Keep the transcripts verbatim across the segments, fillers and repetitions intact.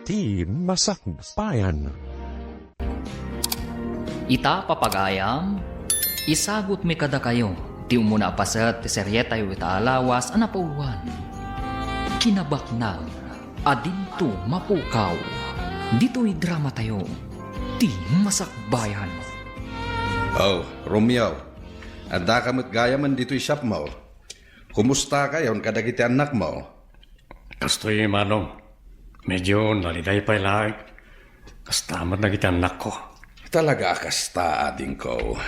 ti Masakbayan. Ita, papagayam, isagutmi kadakayo ti umuna a paset ti serietayo ita a lawas a napauluan, Kinabaknang a Dinto Mapukaw. Ditoy dramatayo, ti Masakbayan. Oh, Romeo, addaka met gayamen ditoy shopmo. Kumustakayon kadagiti annakmo? Kastoy, Manong. Medyo naliday pay laeng. Kasta met dagiti annakko. Talaga a kasta, adingko.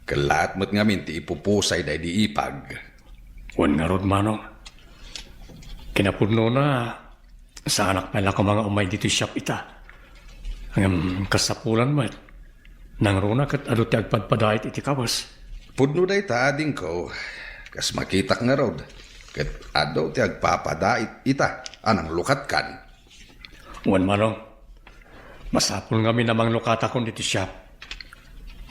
Kellaat met ngamin ti ipupusay daydi ipag. Wen ngarud, Manong. Kinapudnona, saanak pay la koma nga umay ditoy shop ita. Ngem kasapulan met. Nangruna ket adu ti agpadpadait iti kawes. Pudno dayta, adingko. Kas makitak ngarud, ket adu ti agpapadait ita a nanglukatkan. Wen, Manong, masapul ngamin a manglukatakon ditoy shop.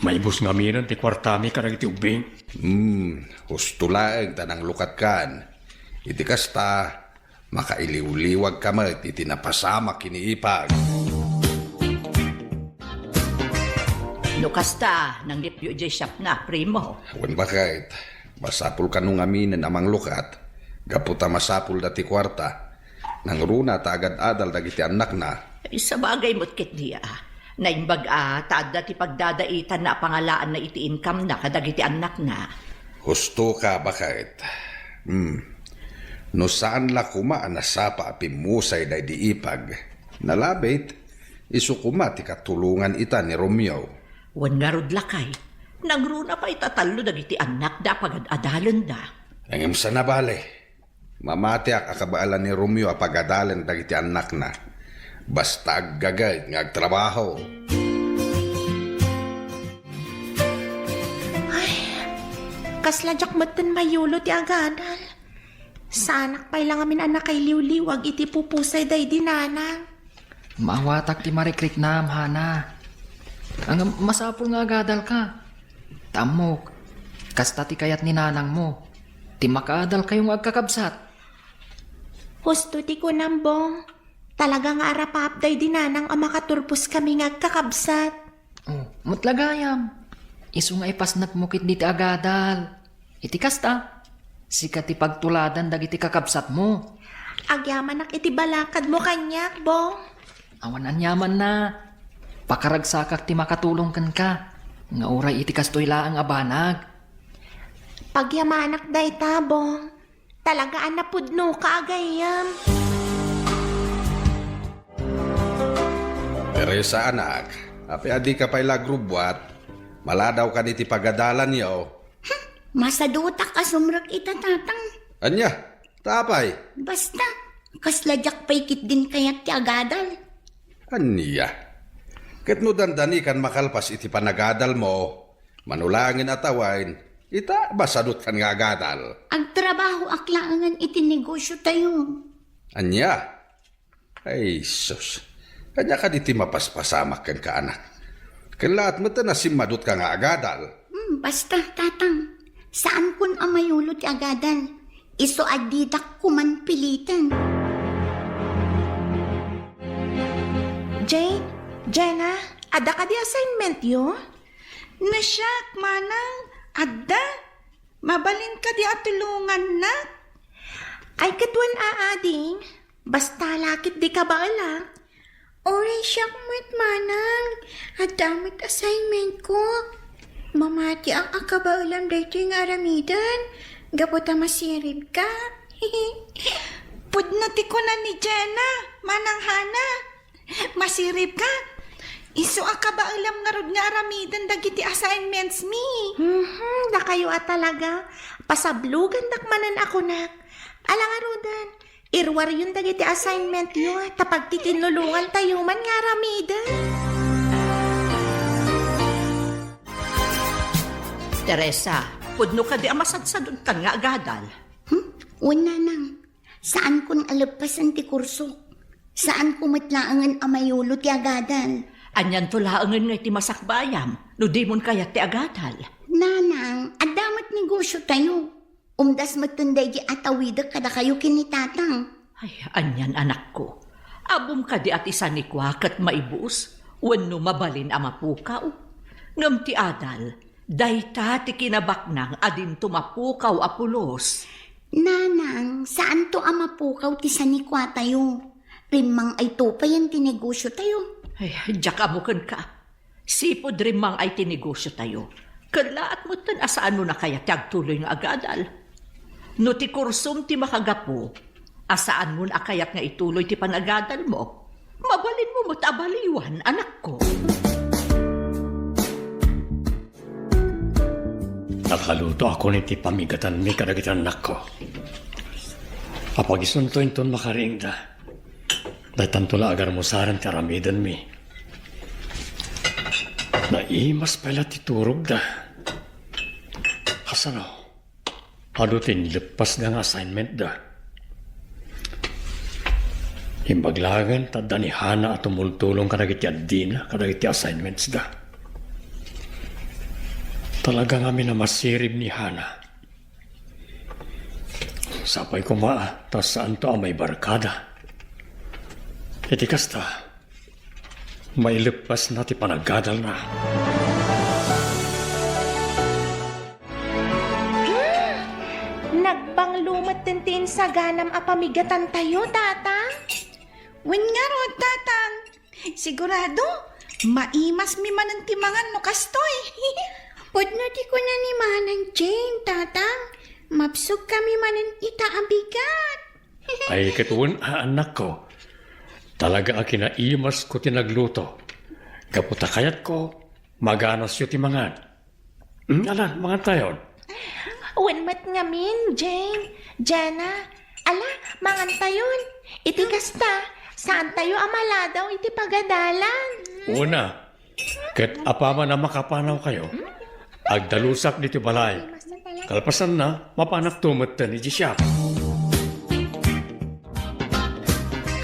Maibus ngaminen ti kuartami kadagiti ubbing. Hmm, husto laeng ta nanglukatkan. Iti kasta, makailiwliwagka met iti napasamak ken ni ipag. No kasta, nanglipyo idiay shopna, primo. Wen, baket, masapul kano ngaminen a manglukat, gapu ta masapulda ti kuarta. Nangruna ta agad-adal dagiti annakna. Ay, sabagay met ketdi a. Naimbag a, ta adda ti pagdadaitanna a pangalaanna iti income-na kadagiti annakna. Hustoka, baket. Hmm. No saan la koma a nasapa a pimmusay daydi ipag, nalabit, isu koma ti katulongan ita ni Romeo. Wen ngarud lakay, nangruna pay ta tallo dagiti annakda a pagad-adalenda. Ngem saan a bale. Mamatiak a kabaelan ni Romeo a pagadalen dagiti annakna. Basta aggaget nga agtrabaho. Ay, kasla diak metten mayulo ti agadal. Saanak pay la ngamin a nakailiwliwag iti pupusay daydi nanang. Maawatak ti marikriknam, Hana. Ngem masapul nga agadalka. Ta ammok, kasta ti kayat ni nanangmo, ti makaadalkayo nga agkakabsat. Husto ti kunam, Bong. Talaga nga arapap daydi nanang a makaturposkami nga agkakabsat. Oh, met la gayam. Isu nga ipasnekmo ketdi ti agadal. Iti kasta, sika ti pagtuladan dagiti kakabsatmo. Agyamanak iti balakadmo kaniak, Bong. Awan aniamanna. Pakaragsakak ti makatulong kenka, nga uray iti kastoy laeng a banag. Pagyamanak dayta, Bong. Talaga a napudnoka a gayyem. Teresa, anak, apay a dika pay la agrubbuat? Maladawkan iti pagadalanyo. Masadutak a sumrek ita, Tatang. Ania? Ta apay? Basta, kasla diak pay ketdin kayat ti agadal. Ania? Ket no dandanikan makalpas iti panagadalmo, mano laengen a tawen, ita, masadutkan nga agadal. Agtrabahoak laengen iti negosiotayo. Ania? Ay, sus. Ania kadi ti mapaspasamak kenka, anak? Ken laat met a simmadutka nga agadal. Hmm, basta, Tatang. Saankon a mayulo ti agadal. Isu a didak koman piliten. Jane, Jenna, adda kadi assignmentyo? Nasiak, Manang, adda. Mabalin kadi a tulongannak? Ay, ket wen a, ading. Basta la ket dika baelak. Uray siak met, Manang. Adda met assignmentko. Mamatiak a kabaelam daytoy nga aramiden. Gapu ta masiribka. Pudno ti kuna ni Jenna, Manang Hana. Masiribka? Isu a kabaelam ngarud nga aramiden dagiti assignments mi. Mhm, dakayo a talaga. Pasablogandak manen a kunak. Ala ngaruden, iruaryon dagiti assignment yo, ta pagtitinulongan tayo man nga aramiden. Teresa, pudno kadi a masadsadutkan nga agadal? Hmm? Wen, Nanang. Saankon a leppasen ti kursok. Saanko met laengen a mayulo ti agadal. Anianto laengen nga iti masakbayam no dimon kayat ti agadal? Nanang, adda met negosiotayo. Umdas metten daydi a tawidek kadakayo ken ni Tatang. Ay, anian, anakko. Ammom kadi a ti sanikua ket maibus wenno mabalin a mapukaw? Ngem ti adal, dayta ti kinabaknang a dinto mapukaw a pulos. Nanang, saanto a mapukaw ti sanikuatayo. Rimmang-ayto payen ti negosiotayo. Ay, diak ammo kenka. Sipud rimmang-ay ti negosiotayo, kellaat metten a saanmon a kayat ti agtuloy nga agadal. No ti kursom ti makagapu, a saanmon a kayat nga ituloy ti panagadalmo, mabalinmo met a baliwan, anakko. Nakalutoakon iti pamigatanmi kadagiti annakko. Apagisunto inton makariingda. Daytanto la agarmusaren ti aramidenmi. Naimas pay la ti turogda. Kasano? Adu ti inleppasda nga assignmentda. Imbag laengen ta adda ni Hana a tumultulong kadagiti addina kadagiti assignmentsda. Talaga ngamin a masirib ni Hana. Sapay koma ta saanto a maibarkada. Iti kasta, maileppasna ti panagadalna. Hmm! Nagbanglo metten ti insaganam a pamigatantayo, Tatang? Wen ngarud, Tatang. Sigurado, maimasmi manen ti mangan no kastoy. Pudno ti kuna ni Manang Jane, Tatang. Mabsogkami manen ita a bigat. Ay, ket wen a, annakko. Talaga a kinaimasko ti nagluto. Gapu ta kayatko, maganasyo ti mangan. Hmm, ala, mangantayon. Wen met ngamin, Jane, Jenna. Ala, mangantayon. Iti kasta, saantayo a maladaw iti pagadalan. Una, ket apaman a makapanawkayo, agdalusak ditoy balay. Kalpasanna, mapanakto metten idiay siak.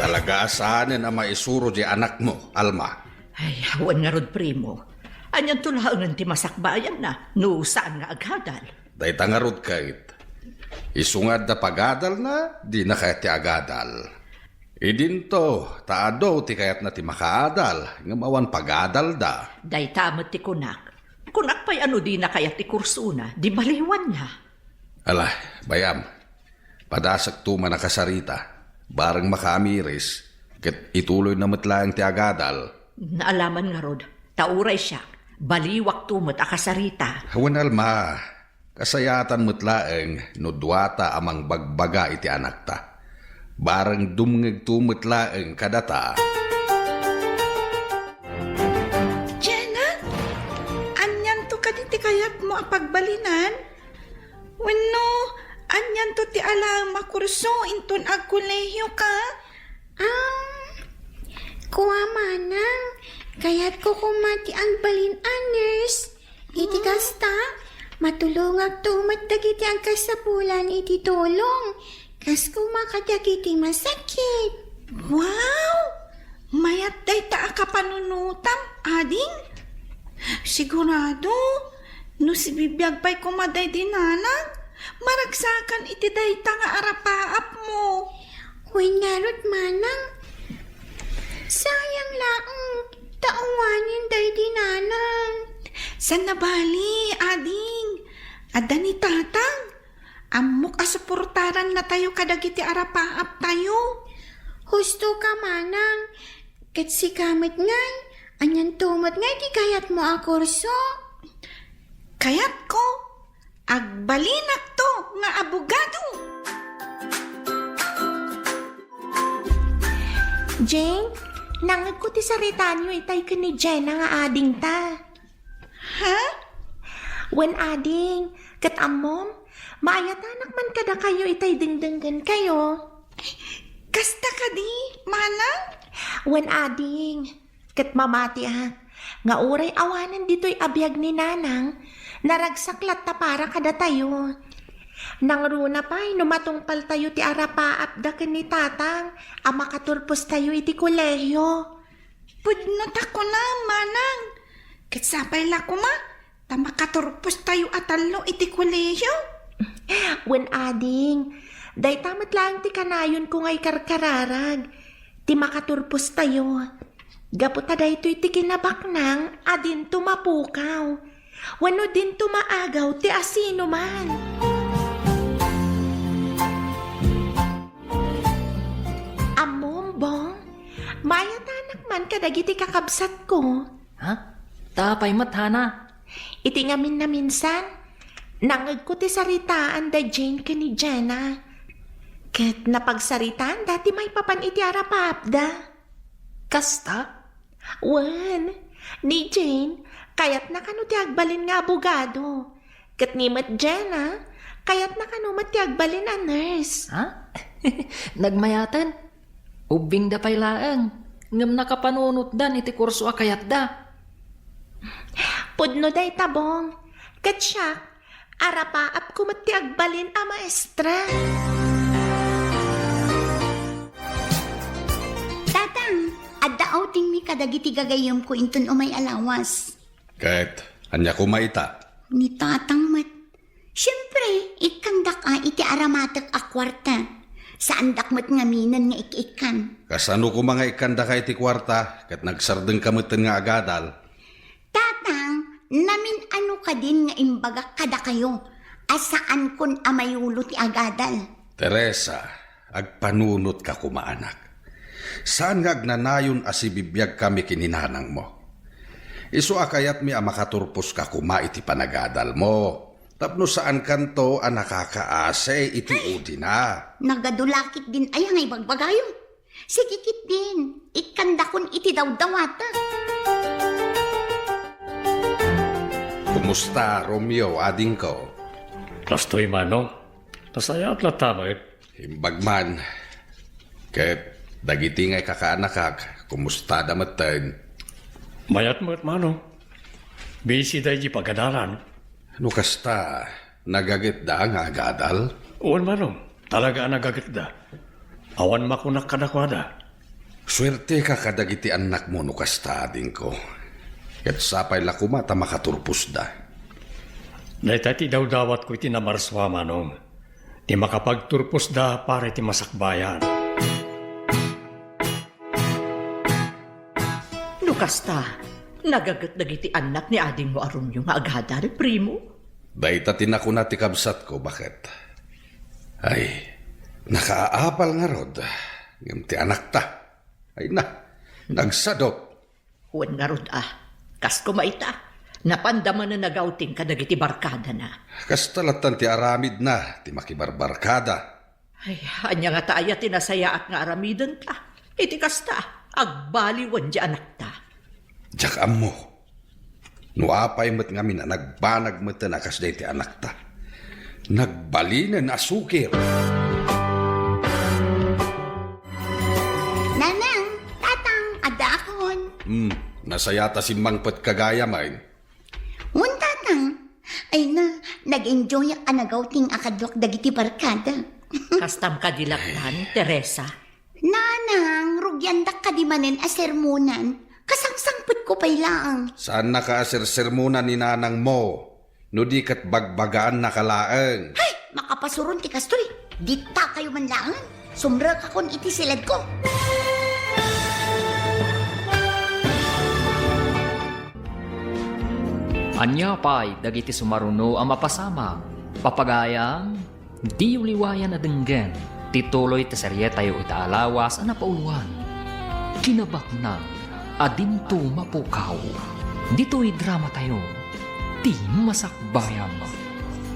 Talaga a saanen a maisuro diay anakmo, Alma. Ay, wen ngarud, primo. Anianto laengen ti masakbayanna no saan nga agadal? Dayta ngarud ket, isu nga adda pagadalna, dina kayat ti agadal. Idinto, ta adu ti kayatna ti makaadal, ngem awan pagadalda. Dayta met ti kunak. Kunak pay a no dina kayat ti kursona, di baliwanna. Ala, bay-am. Padasekto man a kasarita. Bareng makaamiris, ket ituloyna met laeng ti agadal. Naalaman ngarud, ta uray siak, baliwakto met a kasarita. Wen, Alma, kasayaatan met laeng no duata a mangbagbaga iti anakta. Bareng dumngegto met laeng kadata. Jenna, anianto kadi ti kayatmo a pagbalinan? Wenno, anianto ti alaem a kurso inton agkolehioka? Um, kua, manang, kayatko koma ti agbalin a nurse. Iti kasta, matulongakto met dagiti agkasapulan iti tulong, kas koma kadagiti masakit. Wow! Mayat dayta a kapanunotam, ading? Sigurado, no sibibiag pay koma daydi nanang, maragsakan iti dayta nga arapaapmo. Wen ngarud, manang, sayang laeng ta awanen daydi nanang. Saan a bali, ading? Adda ni tatang. Ammok a suportarannatayo kadagiti arapaaptayo. Husto ka, manang. Ket sika met ngay, anianto met ngay ti kayatmo a kurso? Kayatko, agbalinakto nga abogado. Jane, nangngegko ti saritaanyo itay ken ni Jenna nga adingta. Ha? Wen, ading, ket ammom, maayatanak man kadakayo itay dengdenggenkayo. Kasta kadi, manang? Wen, ading, ket mamatiak nga uray awanen ditoy a biag ni nanang, naragsak latta para kadatayo. Nangruna pay no matungpaltayo ti arapaapda ken ni tatang a makaturpostayo iti kolehio. Pudno ta kunam, manang. Ket sapay la koma ta makaturpostayo a tallo iti kolehio. Wen, ading, dayta met laeng ti kanayonko nga ikarkararag. ti makaturpostayo. Gapu ta daytoy ti kinabaknang a dinto mapukaw wenno dinto maagaw ti asinoman. Ammom, Bong, mayatanak man kadagiti kakabsatko. Ha? Ta apay met, Hana? Iti ngamin naminsan, nangngegko ti saritaan da Jane ken ni Jenna. Ket napagsaritaanda ti maipapan iti arapaapda. Kasta? Wen, ni Jane, kayatna kano ti agbalin nga abogado. Ket ni met Jenna, kayatna kano met ti agbalin a nurse. Ha? Nagmayaten? Ubbingda pay laeng, ngem nakapanunotdan iti kurso a kayatda. Pudno dayta, Bong. Ket siak, arapaapko met ti agbalin a maestra. Tatang, adda outingmi kadagiti gagayyemko inton umay a lawas. Ket ania koma ita? Ni Tatang met. Siempre, ikkandak a iti aramatek a kuarta. Saandak met ngaminen nga ik-ikkan. Kasano koma nga ikkandaka iti kuarta ket nagsardengka metten nga agadal? Tatang, namin-ano kadin nga imbagak kadakayo a saankon a mayulo ti agadal? Teresa, agpanunotka koma, anak. Saan nga agnanayon a sibibiagkami ken ni nanangmo. Isu a kayatmi a makaturposka koma iti panagadalmo, tapno saankanto a nakakaasi iti Ay! udina. Nagadu la ketdin aya nga ibagbagayo? Sige ketdin, ikkandakon iti dawdawatek. Kumusta, Romeo, adingko? Kastoy, Manong. Nasayaat latta met. Imbag man. Ket dagiti nga ikakaanakak, kumustada metten? Mayat met, Manong. Busy daydi pagadalan. No kasta, nagagetda nga agadal? Wen, Manong. Talaga a nagagetda. Awan makunak kadakuada. Suerteka kadagiti annakmo no kasta, adingko. Ket sapay la koma ta makaturposda. Dayta ti dawdawatko iti namarsua, Manong. Ti makapagturposda para iti masakbayan. No kasta, nagaget dagiti annak ni adingmo a Romeo nga agadal, primo? Dayta ti nakuna ti kabsatko, baket. Ay, nakaapal ngarud, ngem ti anakta. Ay na, nagsadop. Wen ngarud a, kas koma ita, napanda manen nagawting kadagiti barkadana. Kasta lattan ti aramidna ti makibarbarkada. Ay, ania ngata aya ti nasayaat nga aramidenta iti kasta, agbaliwen ti anakta? Diak ammo. No apay met ngamin a nagbanag metten a kas dayta ti anakta. Nagbalinen a sukir. Nanang, Tatang, addaakon. Hmm, nasayaat a simmangpetka gayam, ay. Wen, Tatang. Ay na, nag-enjoyak a nagawting a kaduak dagiti barkada. Kastam kadi lattan, Teresa? Nanang, rugiandak kadi manen a sermonan. Kasangsangpetko pay laeng. Saannaka a sersermonan ni nanangmo, no di ket bagbagaannaka laeng. Hay! Makapasuron ti kastoy. Ditta kayo man laeng. Sumrekakon iti siledko. Ania pay dagiti sumaruno a mapasamak, papagayam? Diyo liwayan a denggen ti tuloy ti serietayo ita a lawas a napauluan, Kinabaknang a Dinto Mapukaw. Ditoy dramatayo, Ti Masakbayan.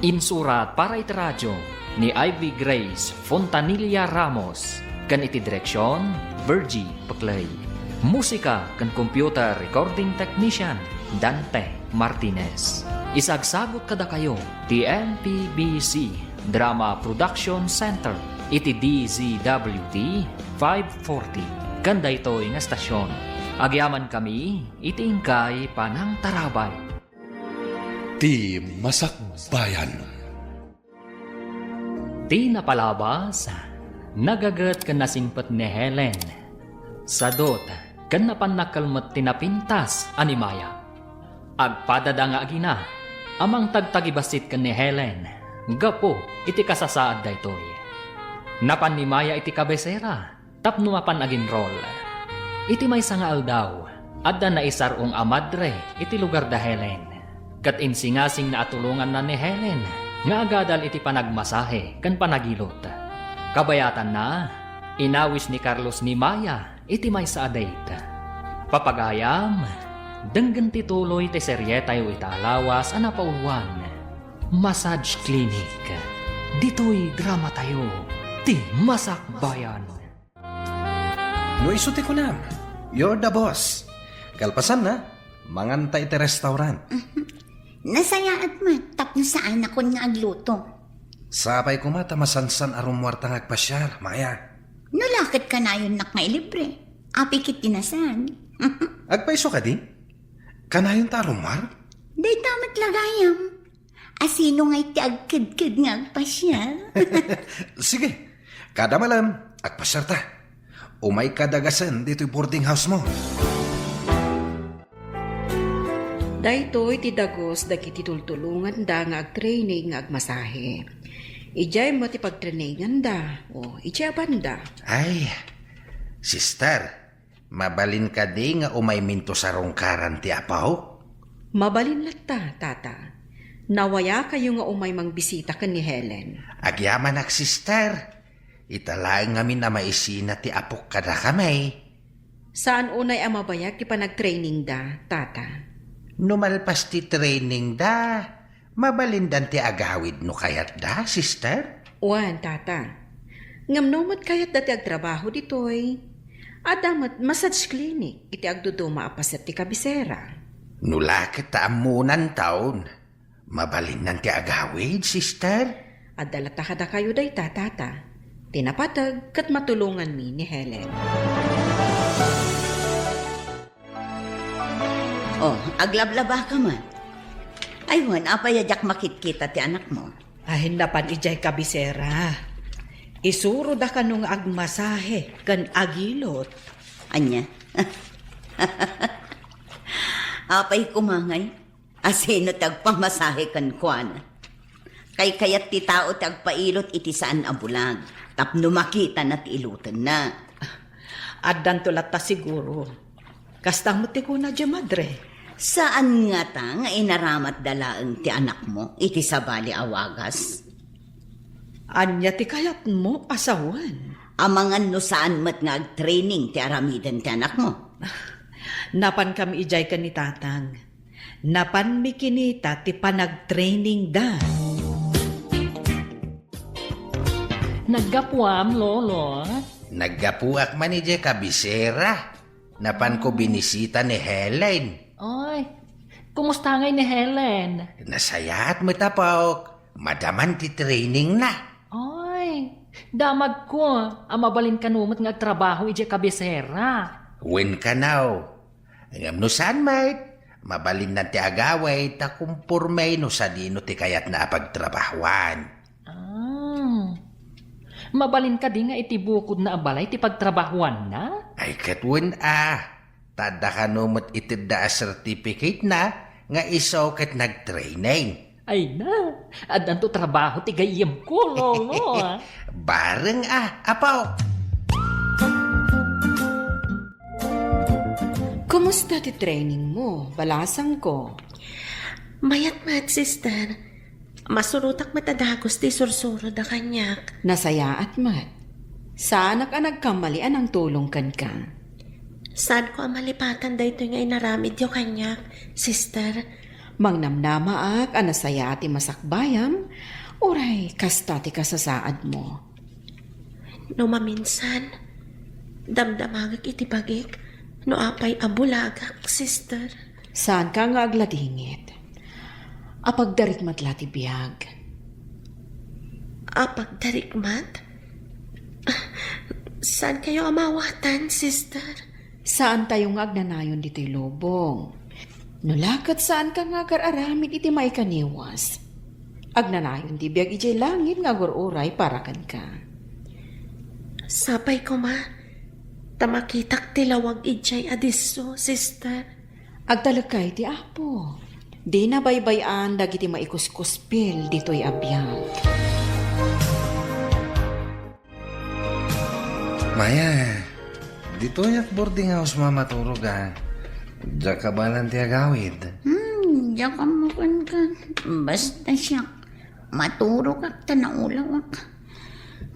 Insurat para iti radio ni Ivy Grace Fontanilla Ramos ken iti direksion, Virgie Peclay. Musika ken computer recording technician, Dante Martinez. Isagsagut kadakayo ti M P B C Drama Production Center iti D Z W T five forty, ken daytoy nga estasion. Agyamankami iti inkay panangtarabay. Ti Masakbayan. Ti napalabas, nagaget ken nasingpet ni Helen. Sadut ken napan nakkelmet ti napintas a ni Maya. Agpadada nga agina a mangtagtagibassit ken ni Helen gapu iti kasasaad daytoy. Napan ni Maya iti kabesera Tapno mapan aginrol. Iti maysa nga aldaw, adda naisar-ong a madre iti lugar da Helen. Ket insingasingna a tulonganna ni Helen nga agadal iti panagmasahe ken panagilot. Kabayatanna, inawis ni Carlos ni Maya iti maysa a date. Papagayam, denggen ti tuloy ti serietayo ita a lawas a napauluan, Massage Clinic. Ditoy dramatayo, ti Masakbayan. No isu ti kunam, you're the boss. Kalpasanna, manganta iti restaurant. Nasayaat met tapno saanakon nga agluto. Sapay koma ta masansan a rummuarta nga agpasiar, Maya. No la ket kanayonnak nga ilibre. Apay ket ti nasan. Agpayso kadi? Kanayonta a rummuar? Dayta met la gayam. Asino ngay ti agkedked nga agpasiar? Sige, kada malem, agpasiarta. Umayka dagasen ditoy boarding house mo. Daytoy ti dagus dagiti tultulonganda nga agtraining nga agmasahe. Idiay met ti pagtraininganda, o idiay a banda. Ay, sister, mabalin kadi nga umayminto sarungkaran ti apok? Mabalin latta, tata. Nawayakayo nga umay mangbisita ken ni Helen. Agyamanak, sister. Ita laeng ngamin a maisina ti apok kadakami. Saan unay a mabayag ti panagtrainingda, tata? No malpas ti trainingda, mabalindan ti agawid no kayatda, sister? Wen, tata. Ngem no met kayatda ti agtrabaho ditoy, adda met massage clinic iti agduduma a paset ti kabisera. No la ket ta ammonantaon, mabalinnan ti agawid, sister? Adda latta kadakayo dayta, tata. Ti napateg ket matulonganmi ni Helen. Oh, aglablabaka man. Ay, wen, apay a diak makitkita ti anakmo? Ay, napan idiay kabisera. Isuroda kano nga agmasahe ken agilot. Ania? Apay koma ngay? Asino ti agpamasahe kenkuana? Kaykayat ti tao ti agpailot iti saan a bulag tapno makitana ti ilotenna. Addanto latta siguro. Kasta met ti kuna diay madre. Saan ngata nga inaramatda laeng ti anakmo iti sabali a wagas? Ania ti kayatmo a sawen? Amangan no saan met nga agtraining ti aramiden ti anakmo? Napankami idiay ken ni tatang. Napanmi kinita ti panagtrainingda. Naggapuam, Lolo? Naggapuak man idiay kabisera. Napanko binisita ni Helen. Ay, kumusta ngay ni Helen? Nasayaat met, apok. Madaman ti trainingna. Ay, damagko a mabalin kano met nga agtrabaho idiay kabisera. Wen kanaw. Ngem no saan met, mabalinnan ti agawid ta kumporme no sadino ti kayatna a pagtrabahoan. Ah. Mabalin kadi nga iti bukodna a balay ti pagtrabahoanna? Ay, ket wen a. Ta adda kano met itedda a certificate-na nga isu ket nagtraining. Ay na, addanto trabaho ti gayyemko, Lolo. Bareng a, apo. Kumusta ti training mo, balasangko? Mayat met, sister. Masurotak met a dagus ti isursuro da kaniak. Nasayaat met. Saanak a nagkamali a nangtulong kenka. Saanko a malipatan daytoy nga inaramidyo kaniak, sister. Mangnamnamaak a nasayaat ti masakbayam, uray kasta ti kasasaadmo. No maminsan, damdamagek iti bagik no apay a bulagak, sister. Saanka nga agladingit. Apagdarikmat la ti biag. Apagdarikmat? Saankayo a mawatan, sister? Saantayo nga agnanayon ditoy lubong. No la ket saanka nga agar-aramid iti maikaniwas. Agnanayon ti biag idiay langit nga agur-uray para kenka. Sapay koma, ta makitak ti lawag idiay a disso, sister. Agtalekka iti Apo. Dina baybay-an dagiti maikuskuspil ditoy a biag. Maya, Ditoyak boarding house-mo a maturog a. Diak kabaelan ti agawid. Hmm, diak ammo kenka. Basta siak, maturogak ta naulawak.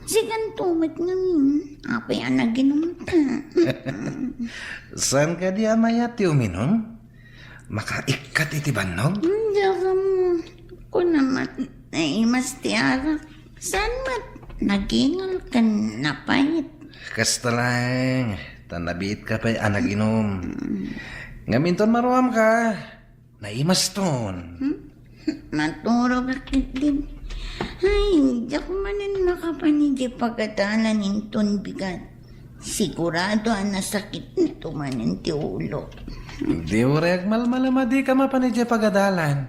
Sikanto met ngamin, apay a naginumta. Saan kadi a mayat ti uminum? Makaikkat iti bannog? Hmm, diak ammo. Kuna met, naimas ti arak. Saan met, nagingal ken napait. Kasta laeng, ta nabiitka pay a naginum. Ngem inton maruamka, naimaston. Hmm? Maturogak ketdin. Ay, diak manen makapan idiay pagadalan inton bigat. Sigurado a nasakitto manen ti ulo. Di uray agmalmalem a dika mapan idiay pagadalan.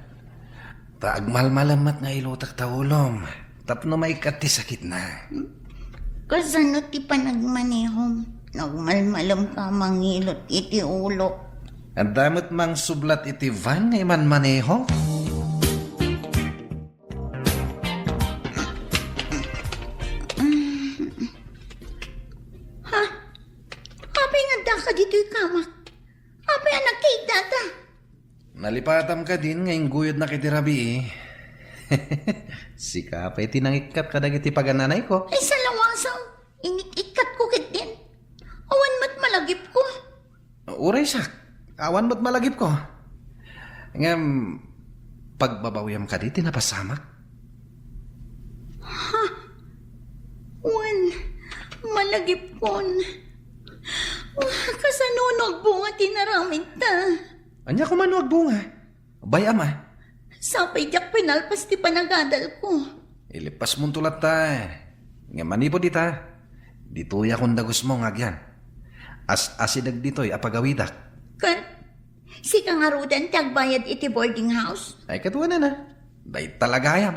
Ta agmalmalem met nga ilutek ta ulom tapno maikkat ti sakitna. Kasano ti panagmanehom? Nagmalmalemka a mangilot iti ulo. Adda met mangsublat iti van nga imanmaneho? Ha? Apay nga addaka ditoy kamak? Apay a nagkaiddata? Nalipatam kadin nga ingguyodnak iti rabii. Sika pay ti nangikkat kadagiti pagananayko. Ay, salawasaw! Inik-ikkatko ketdin. Awan met malagipko. Uray siak, awan met malagipko. Ngem, pagbabawiam kadi ti napasamak? Ha? Wen, malagipkon. Kasano no agbunga ti inaramidta? Ania koma no agbunga? Bay-am a. Sapay diak pinalpas ti panagadalko. Ilipasmonto latta. Ngem manipud ita, ditoyakon dagusmo nga agyan. As-asideg ditoy a pagawidak. Ket sika ngaruden ti agbayad iti boarding house? Ay, kaduanan a. Dayta la gayam.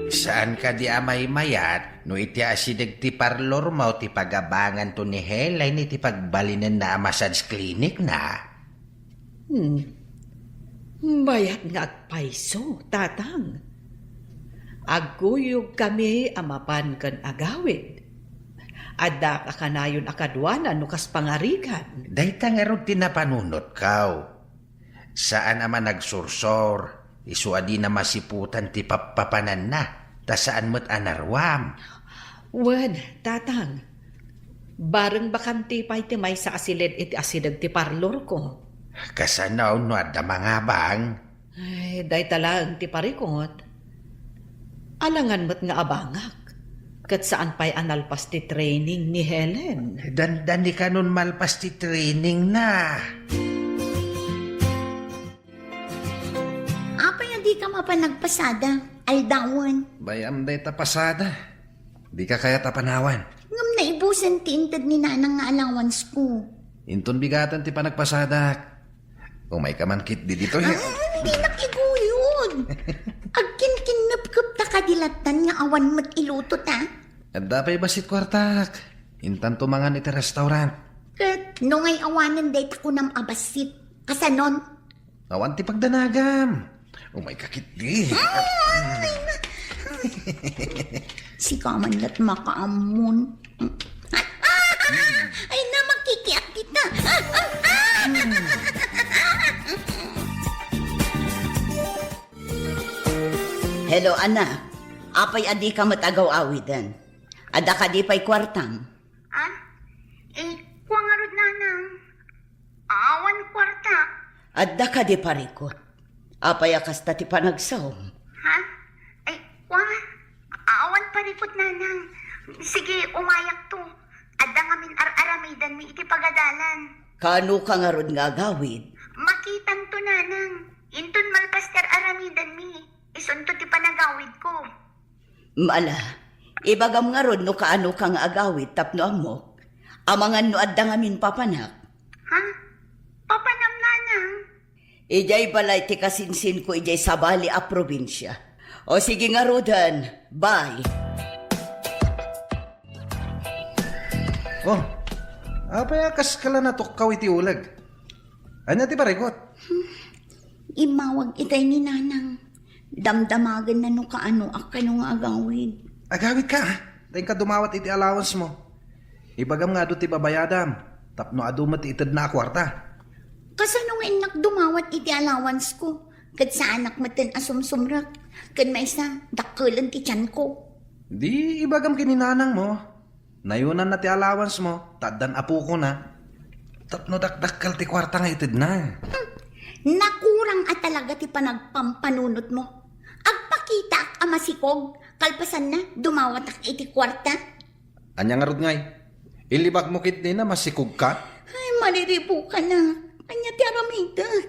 Saan kadi a maymayat no iti asideg ti parlormo ti pagabanganto ni Helen iti pagbalinenna a massage clinic na? Hmm. Mayat nga agpayso, Tatang. Agguyogkami a mapan ken agawid. Adda a kanayon a kaduana no kas pangarigan. Dayta ngarud ti napanunotko. Saan a managsursor, isu a dina masiputan ti pappapananna, ta saan met a naruam. Wen, Tatang. Bareng bakanti pay ti maysa a siled iti asideg ti parlorko. Kasano no adda mangabang? Ay, dayta laeng ti parikut. Alangan met nga abangak. Ket saan pay a nalpas ti training ni Helen. Dandani kanon malpas ti training na. Apay a dika mapan nagpasada? Aldawen. Bay-am dayta pasada. Dika kayat a panawan. Ngem naibusan ti inted ni Nanang nga allowance ko. Inton bigaten ti panagpasadak. Umayka man ketdi ditoy. Ah, dinak iguyod. Agkinkinnepkep ta kadi lattan nga awan met iluto ta. Adda pay bassit kuartak. Intanto mangan iti restaurant. Ket no ngay awanen dayta kunam a bassit. Kasanon? Awan ti pagdanagam. Umayka ketdi. Ay, na. Sika man lat makaammon. Ay, na, magkikiat dita. Hello, anak. Apay a dika met agaw-awiden? Adda kadi pay kuartam? Ah? Eh, kua ngarud, Nanang. Awan kuarta. Adda kadi parikut? Apay a kasta ti panagsaom? Ha? Ay, kua? Awan parikut, Nanang. Sige, umayakto. Adda ngamin ar-aramidanmi iti pagadalan. Kaano ka ngarud nga agawid? Makitanto, Nanang. Inton malpas ti ar-aramidanmi, isunto ti panagawidko. Mala, ibagam ngarud no kaano ka nga agawid tapno ammok. Amangan no adda ngamin papanak. Ha? Papanam, Nanang? Idiay balay ti kasinsinko idiay sabali a probinsia. O sige ngaruden, bye. Oh, apay a kas ka la natukkaw iti uleg? Ania ti parikut? Immawag itay ni Nanang. Damdamagenna no kaano a kano nga agawid. Agawid ka, ah. Ta inka dumawat iti allowance mo. Ibagam nga adu ti babayadam, tapno adu met ti itedna a kuarta. Kasano nga innak dumawat iti allowance ko? Ket saanak metten a sumsumrek. Ken maysa, dakkelen ti tianko. Di ibagam ken ni nanangmo. Nayonanna ti allowance mo, ta addan apokona. Tapno dakdakkel ti kuarta nga itedna. Hmm. Nakurang a talaga ti panagpampanunotmo. Agpakitaak a masikog, kalpasanna, dumawatak iti kuarta. Ania ngarud ngay? Ilibakmo ketdin a masikogka? Ay, mariribukanak. Ania ti aramidek?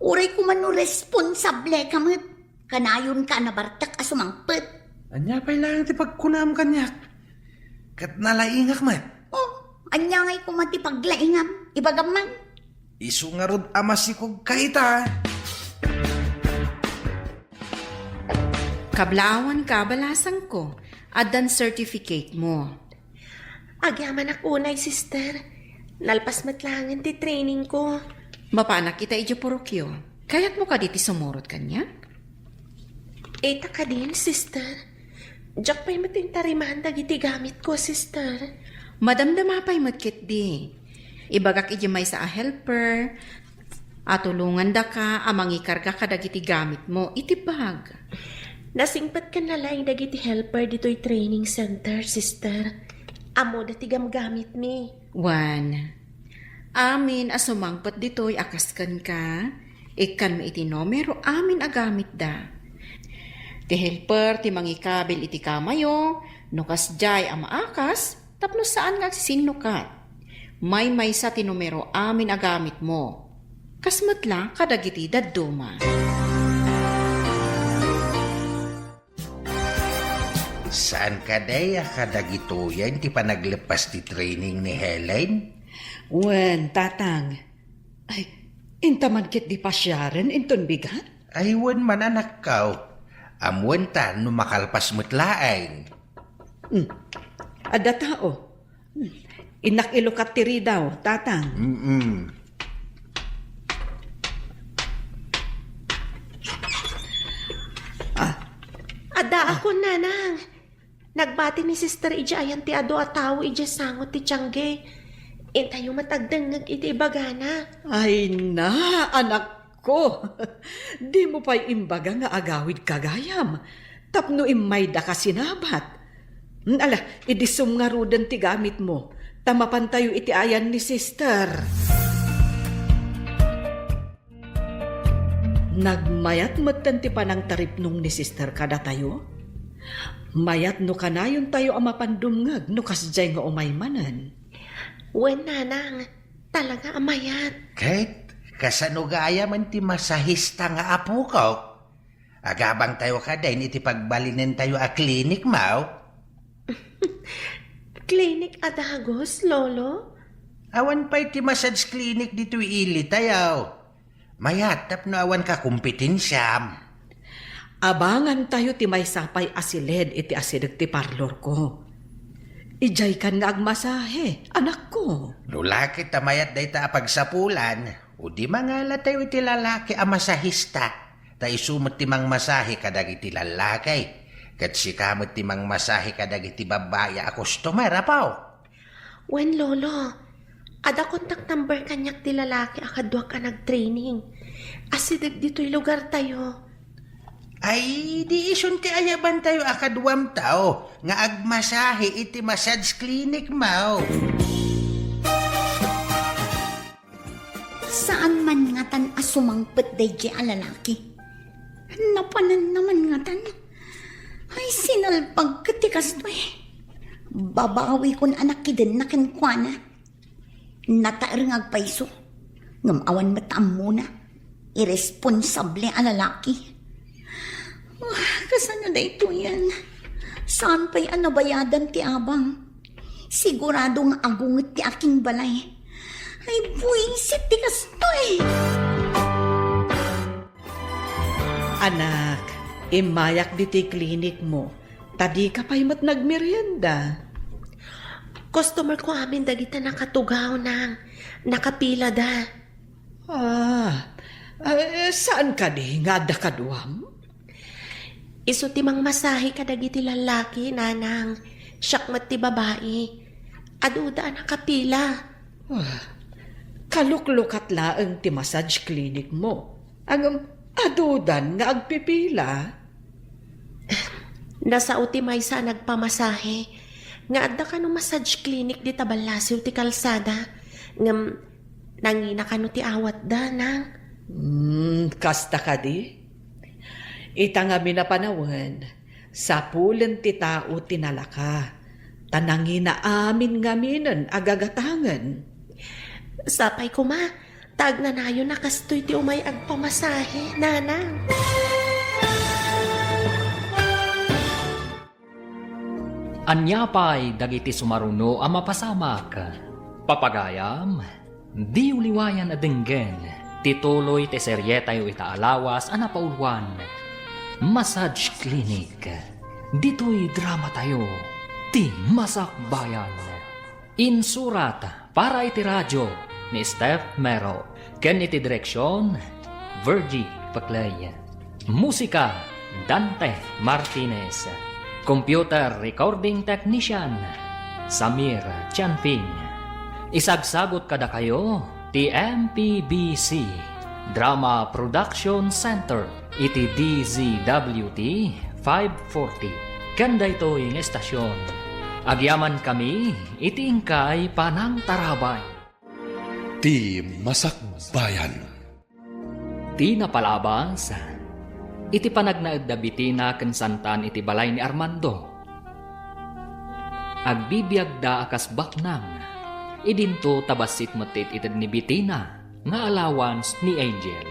Uray koma no responsable ka met. Kanayonka a nabartek a sumangpet. Ania pay laeng ti pagkunam kaniak? Ket nalaingak met. Oh, ania ngay koma ti paglaingam? Ibagam man. Isu ngarud a masikogka ita. Kablaawanka, balasangko, addan certificate mo. Agyamanak unay, sister. Nalpas met laengen ti training ko. Mapanak ita idiay purokyo. Kayatmo kadi ti sumurot kaniak? Ita kadin, sister. Diak pay met intariman dagiti gamit ko, sister. Madamdama pay met ketdi. Ibagak idiay maysa a helper, a tulongandaka a mangikarga kadagiti gamitmo iti bag. Nasingpet ken nalaing dagiti helper ditoy training center, sister. Ammoda ti gamgamitmi. Wen, amin a sumangpet ditoy a kas kenka, ikkanmi iti numero amin a gamitda. Ti helper ti mangikabil iti kamayo, no kasdiay a maakas, tapno saan nga agsisinnukat. Maymaysa ti numero amin a gamitmo. Kas met la kadagiti dadduma. Saan kadi a kadagitoyen ti panagleppas ti training ni Helen? Wen, tatang. Ay, inta man ketdi pasiaren inton bigat? Ay, wen man, anakko. Ammoenta no makalpas met laeng. Hmm. Adda tao. Hmm. Innak ilukat ti ridaw, tatang. Mm-mm. Ah. Addaakon, nanang. Nagbati ni Sister idiay ayan ti adu a tao idiay sango ti tiangge. Intayo met agdengngeg iti ibagana. Ay na, anakko. Dimo pay imbaga nga agawidka gayam, tapno immaydaka sinabat. Hmm, ala, idisum ngaruden ti gamitmo, ta mapantayo iti ayan ni Sister. Nagmayat metten ti panangtaripnong ni Sister kadatayo. Mayat no kanayontayo a mapandumngeg no kasdiay nga umay manen. Wen, nanang, talaga a mayat. Ket kasano gayamen ti masahista nga apokok? Agabangtayo kadin iti pagbalinentayo a klinik, maw? Klinik a dagus, Lolo? Awan pay ti massage clinic ditoy ilitayo. Mayat tapno awan kakompetensiam. Abangantayo ti maysa pay a siled iti asideg ti parlorko. Idiaykan nga agmasahe, anakko. No la ket ta mayat dayta a pagsapulan, o di mangalatayo iti lalaki a masahista, ta isu met ti mangmasahe kadagiti lallaki, ket sika met ti mangmasahe kadagiti babbai a customer, apo. Wen, Lolo, adda contact number kaniak ti lalaki a kaduak a nagtraining. Asideg ditoy lugartayo. Ay, di isun ti ayabantayo a kaduam tao nga agmasahe iti massage clinic, maw? Saan man ngatan a sumangpet daydiay a lalaki. Napananna man ngatan. Ay, sinalpag ket ti kastoy. Babawikon a nakidenna kenkuana. Nataer nga agpayso, ngem awan met ammona. Irresponsable a lalaki. Ah, kasano daytoyen? Saan pay a nabayadan ti abang? Sigurado nga agunget ti aking balay. Ay, buisit ti kastoy! Anak, immayak ditoy klinik mo, ta dika pay met nagmerienda. Customer ko amin dagita nakatugaw, nang. Nakapilada. Ah, eh, saan kadi nga adda kaduam? Isu ti mangmasahe kadagiti lallaki, nanang. Siak met ti babai. Aduda a nakapila. Ah, kaluklukat laeng ti massage clinic mo. Ngem adudan nga agpipila. Nasao ti maysa a nagpamasahe nga adda kano massage clinic dita ballasiw ti kalsada. Ngem nangina kano ti awatda, nang. Hmm, kasta kadi? Ita ngamin a panawen, sapulen ti tao ti nalaka, ta nangina amin ngaminen a gagatangen. Sapay koma, ta agnanayon a kastoy ti umay agpamasahe, nanang. Ania pay dagiti sumaruno a mapasamak? Papagayam, diyo liwayan a denggen ti tuloy ti serietayo ita a lawas a napauluan, Massage Clinic. Ditoy dramatayo, ti Masakbayan. Insurat para iti radio ni Steph Mero, ken iti direksion, Virgie Paclay. Musika, Dante Martinez. Computer recording technician, Samir Chanping. Isagsagut kadakayo ti M P B C Drama Production Center iti D Z W T five forty. Ken daytoy nga estasion, agyamankami iti inkay panangtarabay. Ti Masakbayan. Ti napalabas, iti panagnaed da Betina ken Santan iti balay ni Armando. Agbibiagda a kas baknang. Idinto ta bassit met ti it-ited ni Betina nga allowance ni Angel.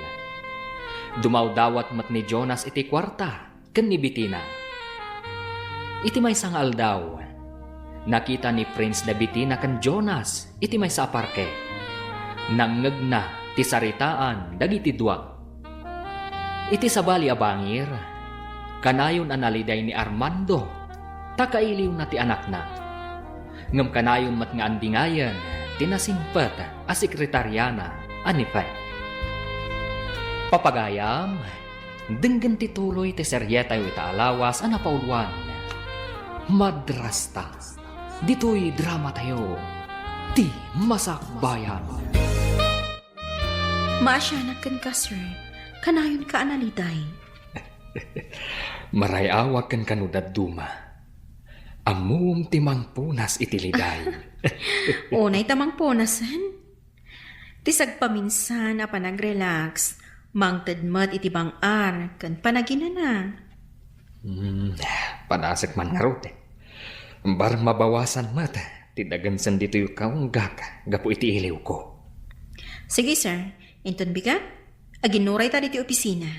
Dumawdawat met ni Jonas iti kuarta ken ni Betina. Iti maysa nga aldaw, nakita ni Prince da Betina ken Jonas iti maysa a parke. Nangngegna ti saritaan dagiti dua. Iti sabali a bangir, kanayon a naliday ni Armando ta kailiwna ti anakna. Ngem kanayon met nga andingayen ti nasingpet a sekretariana a ni Fe. Papagayam, denggen ti tuloy ti serietayo ita a lawas a napauluan, Madrasta. Ditoy dramatayo, ti Masakbayan. Maasianak kenka, sir. Kanayonka a naliday. Maray-awak ken kano dadduma. Ammom ti mangpunas iti liday. Unay ta mangpunasen. Ti sagpaminsan a panag-relax, mangted met iti bang-ar ken panaginana. Hmm, padasek man ngarud. Bar mabawasan met ti dagensen ditoy kaunggak gapu iti iliwko. Sige, sir. Inton bigat, aginuray ta ditoy opisina.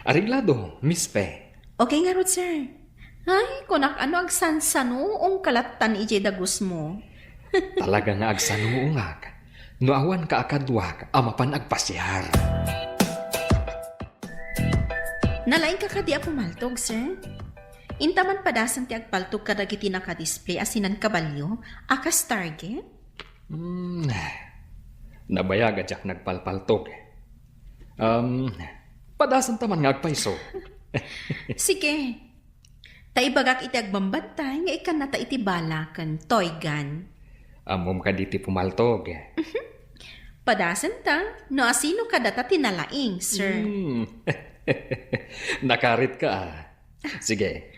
Areglado, Miss Fe. Okay ngarud, sir. Ay, kunak ano agsansanuongka lattan idiay dagusmo. Talaga nga agsanuongak no awanka a kaduak a mapan agpasiar. Nalaingka kadi a pumaltog, sir? Intaman padasen ti agpaltog kadagiti nakadisplay a sinan kabalio a kas target? Hmm, nabayag a diak nagpalpaltog. Um, padasenta man nga agpayso. Sige. Ta ibagak iti agbambantay nga ikkannata iti bala ken Toy Gun. Ammom kadi ti pumaltog? Padasenta, no asino kadata ti nalaing, sir. Hmm. Nakaritka, ah. Sige.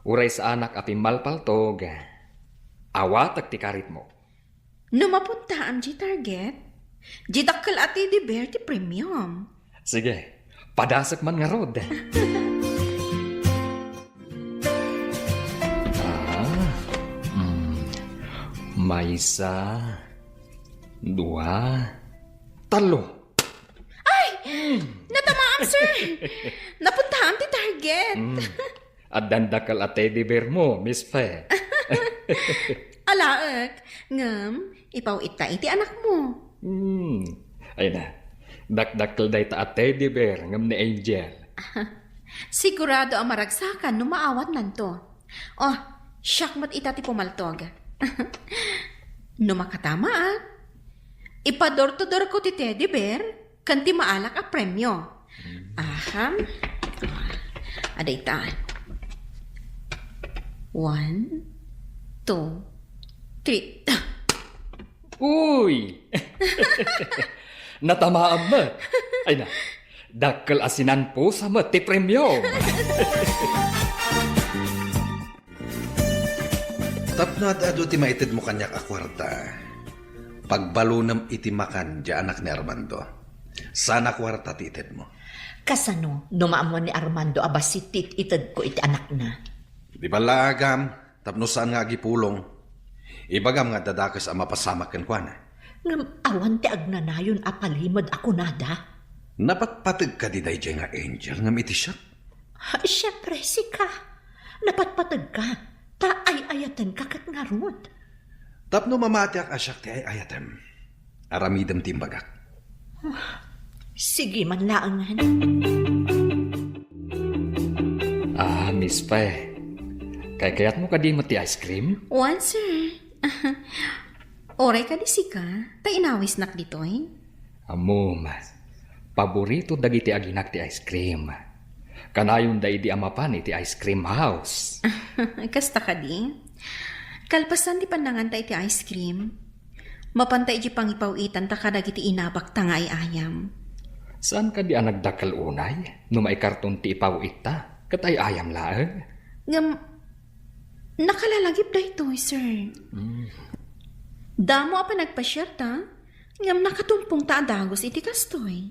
Uray saanak a pimmalpaltog, awatek ti karitmo. No mapuntaam diay target, diay dakkel a teddy bear ti premium. Sige, padasek man ngarud. Ah, mm, maysa, dua, tallo. Ay! Natamaam, sir! Napuntaam ti target. Mm. Addan dakkel a teddy bear mo, Miss Fe. Alaek, ngem ipaw-itta iti anakmo. Hmm. Ay na, dakdakkel dayta a teddy bear ngem ni Angel. Sigurado a maragsakan no maawatnanto. Oh, siak met ita ti pumaltog. No makatamaak, ipa-door to door ko ti teddy bear ken ti maalak a premio. Aha. Ah, adda ita. One, two, Three. Uy! Natamaam met. Ay na, dakkel a sinanpusa met ti premio. Tapno ad-adu ti maitedmo kaniak a kuarta, pagbalunem iti makan diay anak ni Armando. Saan a kuarta ti itedmo. Kasano no maammuan ni Armando a bassit ti it-itedko iti anakna? Di ballaagam, tapno saan nga agipulong. Ibagam nga adda dakes a mapasamak kenkuana. Ngem awan ti agnanayon a palimed a kunada. Napatpateg kadi daydiay nga Angel ngem iti siak? Siempre, sika. Napatpategka, ta ay-ayatenka ket ngarud. Tapno mamatiak a siak ti ay-ayatem, aramidem ti imbagak. Sige man laengen. Ah, Miss Fe, kaykayatmo kadi met ti ice cream? Wen, sir. Uray kadi sika, ta inawisnak ditoy. Ammom, paborito dagiti aginak ti ice cream. Kanayonda idi a mapan iti ice cream house. Kasta kadi? Kalpasan ti pannanganta iti ice cream, mapanta iti pangipaw-itanta kadagiti inabakta nga ay-ayam. Saan kadi a nagdakkel unay no maikarton ti ipaw-itta ket ay-ayam laeng? Ngem, nakalalagip daytoy, sir. Mm. Damo a panagpasiarta, ngem nakatumpongta a dagus iti kastoy.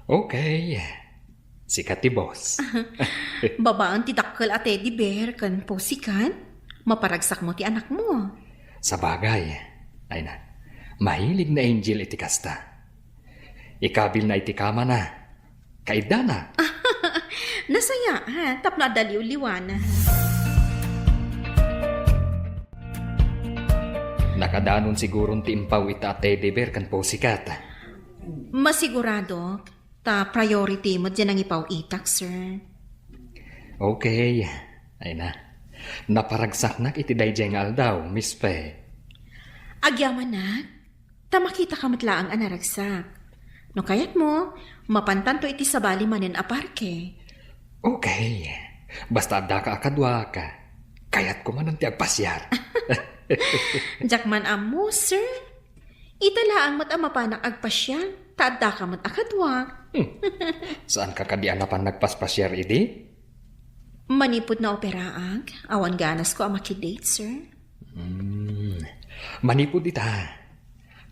Okay. Sika ti boss. Babaen ti dakkel a teddy bear ken pussycat, maparagsakmo ti anakmo. Sabagay, ay na, mahilig ni Angel iti kasta. Ikabilna iti kamana. Kaiddana. Nasayaat, tapno adda liwliwana. Nakadanon siguron ti impaw-itta a teddy bear ken pussycat. Masiguradok, ta priority met diay nangipaw-itak, sir. Okay. Ay na. Naparagsaknak iti daydiay nga aldaw, Miss Fe. Agyamanak, ta makitaka met laeng a naragsak. No kayatmo, mapantanto iti sabali manen a parke. Okay. Basta addaka a kaduak, kayatko manen ti agpasiar. Diak man ammo, sir. Ita laeng met a mapanak agpasiar, ta addaka met a kaduak. Hmm. Saanka kadi a napan nagpaspasiar idi? Manipud naoperaak, awan ganasko a makidate, sir. Hmm. Manipud ita,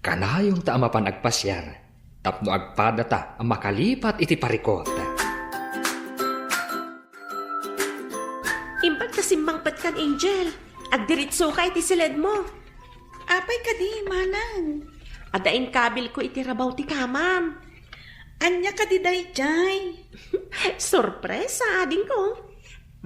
kanayonta a mapan agpasiar tapno agpadata a makalipat iti parikut. Imbag ta simmangpetkan, Angel. Agdiritsoka iti siledmo. Apay kadi, manang? Adda inkabilko iti rabaw ti kamam. Ania kadi daydiay? Sorpresa, adingko.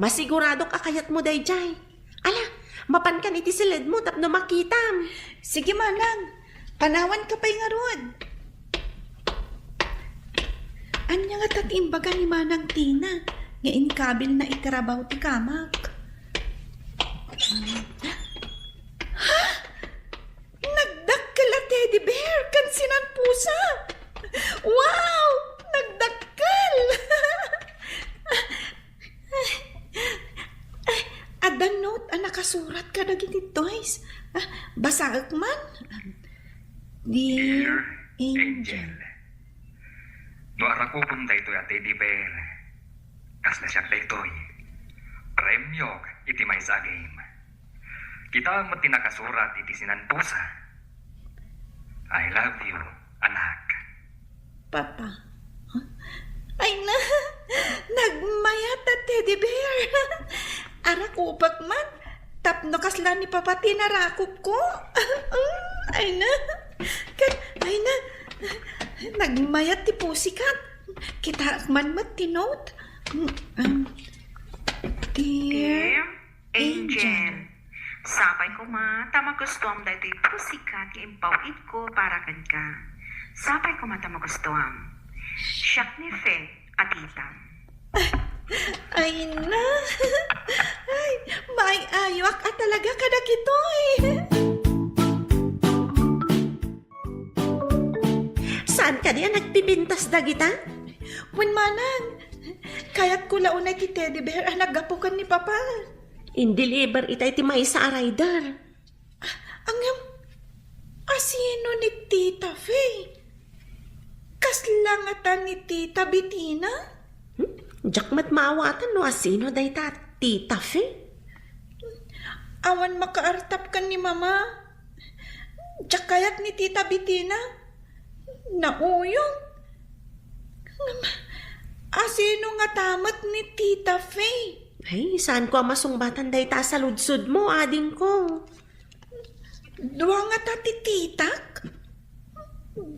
Masiguradok a kayatmo daydiay. Ala, mapankan iti siledmo tapno makitam. Sige, manang. Panawanka pay ngarud. Ania ngata ti imbaga ni Manang Tina nga inkabilna iti rabaw ti kamak? Ha? Nagdakkel a teddy bear ken sinanpusa! Wow! Nagdakkel! Adda note a nakasurat kadagiti toys. Ah, basaek man. Dear Dear Angel. Angel, no arakupem daytoy a teddy bear, kasla siak daytoy, premiok iti maysa a game. Kitaem met ti nakasurat iti sinanpusa. I love you, anak. Papa. Ay na, nagmayat a teddy bear. Arakupek man, tapno kasla ni Papa ti narakupko. Ay na, ket, ay na, nagmayat ti pussycat. Kitaek man met ti note. Mm, um, Dear Dear Angel. Angel, sapay koma ta magustuam daytoy pussycat nga impaw-itko para kenka. Sapay koma ta magustuam. Siak ni Fe a titam. Ay na! Ay, maay-ayoak a talaga kadagitoy! Saan kadi a nagpipintas dagita? Wen manang, kayatko la unay ti teddy bear a naggapu ken ni Papa. In-deliver ita iti maysa a rider. Ah, Ngem, asino ni Tita Fe? Kasla ngata ni Tita Betina? Hmm? Diak met maawatan no asino dayta a Tita Fe. Awan makaartap ken ni Mama. Diak kayat ni Tita Betina. Nauyong. Ngem, asino ngata met ni Tita Fe? Ay, saanko a masungbatan dayta a saludsodmo, adingko. Dua ngata ti titak?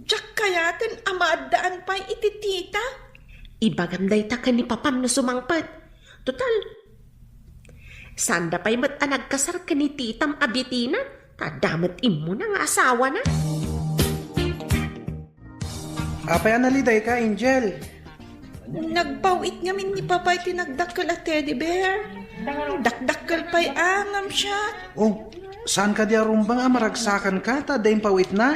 Diak kayaten a maaddaan pay iti tita. Ibagam dayta ken ni papam no sumangpet. Total, saanda pay met a nagkasar ken ni titam a Betina, ta adda met immuna nga asawana. Apay a nalidayka, Angel? Nagpaw-it ngamin ni Papa iti nagdakkel a teddy bear. Dakdakkel pay a, ngem siak. Oh, saan kadi a rumbeng a maragsakanka ta adda impaw-itna?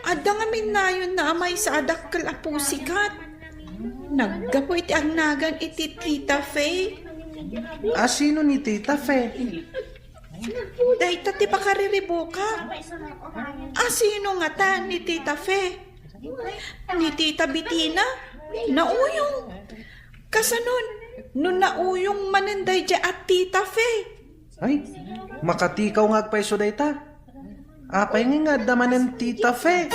Adda ngamin nayonna a maysa a dakkel a pussycat. Naggapu iti agnagan iti Tita Fe. Asino ni Tita Fe? Dayta ti pakariribukak. Asino ngata ni Tita Fe? Ni Tita Betina? Nauyong. Kasanon, no nauyong manen daydiay a Tita Fe? Ay, makatikaw nga agpayso dayta. Apay nga nga adda manen Tita Fe?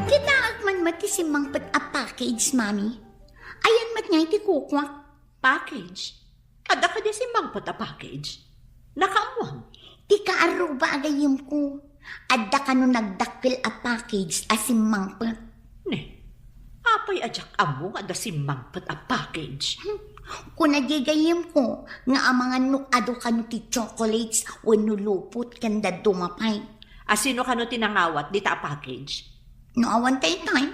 Kitaek man met ti simmangpet a package, Mami. Ayan met nga iti kukuak. Package? Adda kadi simmangpet a package? Nakaammoan? Ti kaarruba a gayyemko. Adda kano nagdakkel a package a simmangpet. Ne, apay a diak ammo nga adda simmangpet a package? Hmm. Kuna di gayyemko nga amangan no adu kano ti chocolates wenno lupot ken dadduma pay. Asino kano ti nangawat dita a package? No awan taytay,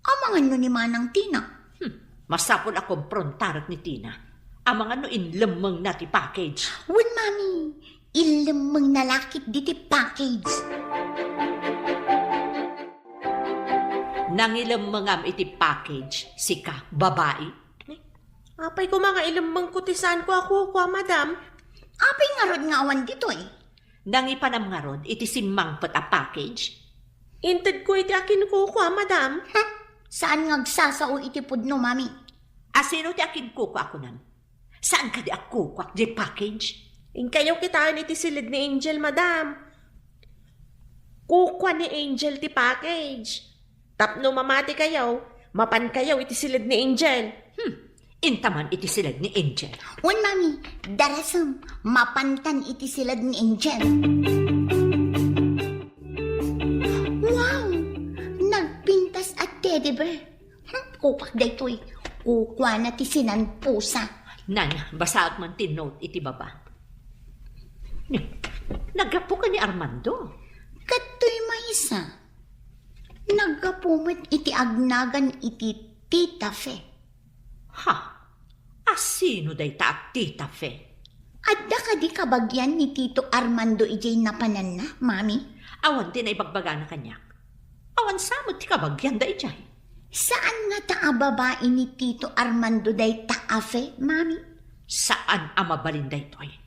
amangan no ni Manang Tina. Hmm, masapul a komprontarek ni Tina. Amangan no inlemmengna ti package. Wen, Mami, inlemmengna la ketdi ti package. Nangilemmengam iti package, sika, babai? Apay koma nga ilemmengko ti saanko a kukua, madam? Apay ngarud nga awan ditoy? Nangipanam ngarud iti simmangpet a package? Intedko iti akinkukua, madam. Huh? Saan nga agsasao iti pudno, Mami? Asino ti akinkukua a kunam? Saan kadi a kukuak diay package? Inkayo kitaen iti siled ni Angel, madam. Kukua ni Angel ti package. Tapno mamatikayo, mapankayo iti siled ni Angel. Hmm, intaman iti siled ni Angel. Wen, Mami, darasem, mapantan iti siled ni Angel. Wow! Nagpintas a teddy bear. Hmm, kukuak daytoy. Kukuana ti sinanpusa. Nan, basaek man ti note iti baba. Naggapu ken ni Armando. Kadtoy maysa. Naggapu met iti agnagan iti Tita Fe. Ha? Asino dayta a Tita Fe? Adda kadi kabagian ni Tito Armando idiay napananna, Mami? Awan ti naibagbagana kaniak. Awan sa met ti kabagian daydiay. Saan ngata a babai ni Tito Armando dayta a Fe, Mami? Saan a mabalin daytoy.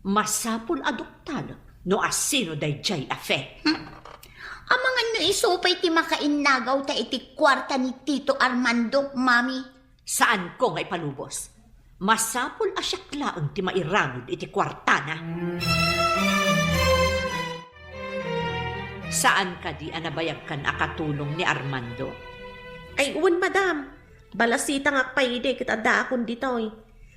Masapul a duktalek no asino daydiay a Fe. Hmm. Amangan no isu pay ti makainnagaw ta iti kuarta ni Tito Armando, Mami. Saanko nga ipalubos. Masapul a siak laeng ti mairanud iti kuartana. Saan kadi a nabayagkan a katulong ni Armando? Ay, wen, madam. Balasitangak pay idi ket addaakon ditoy.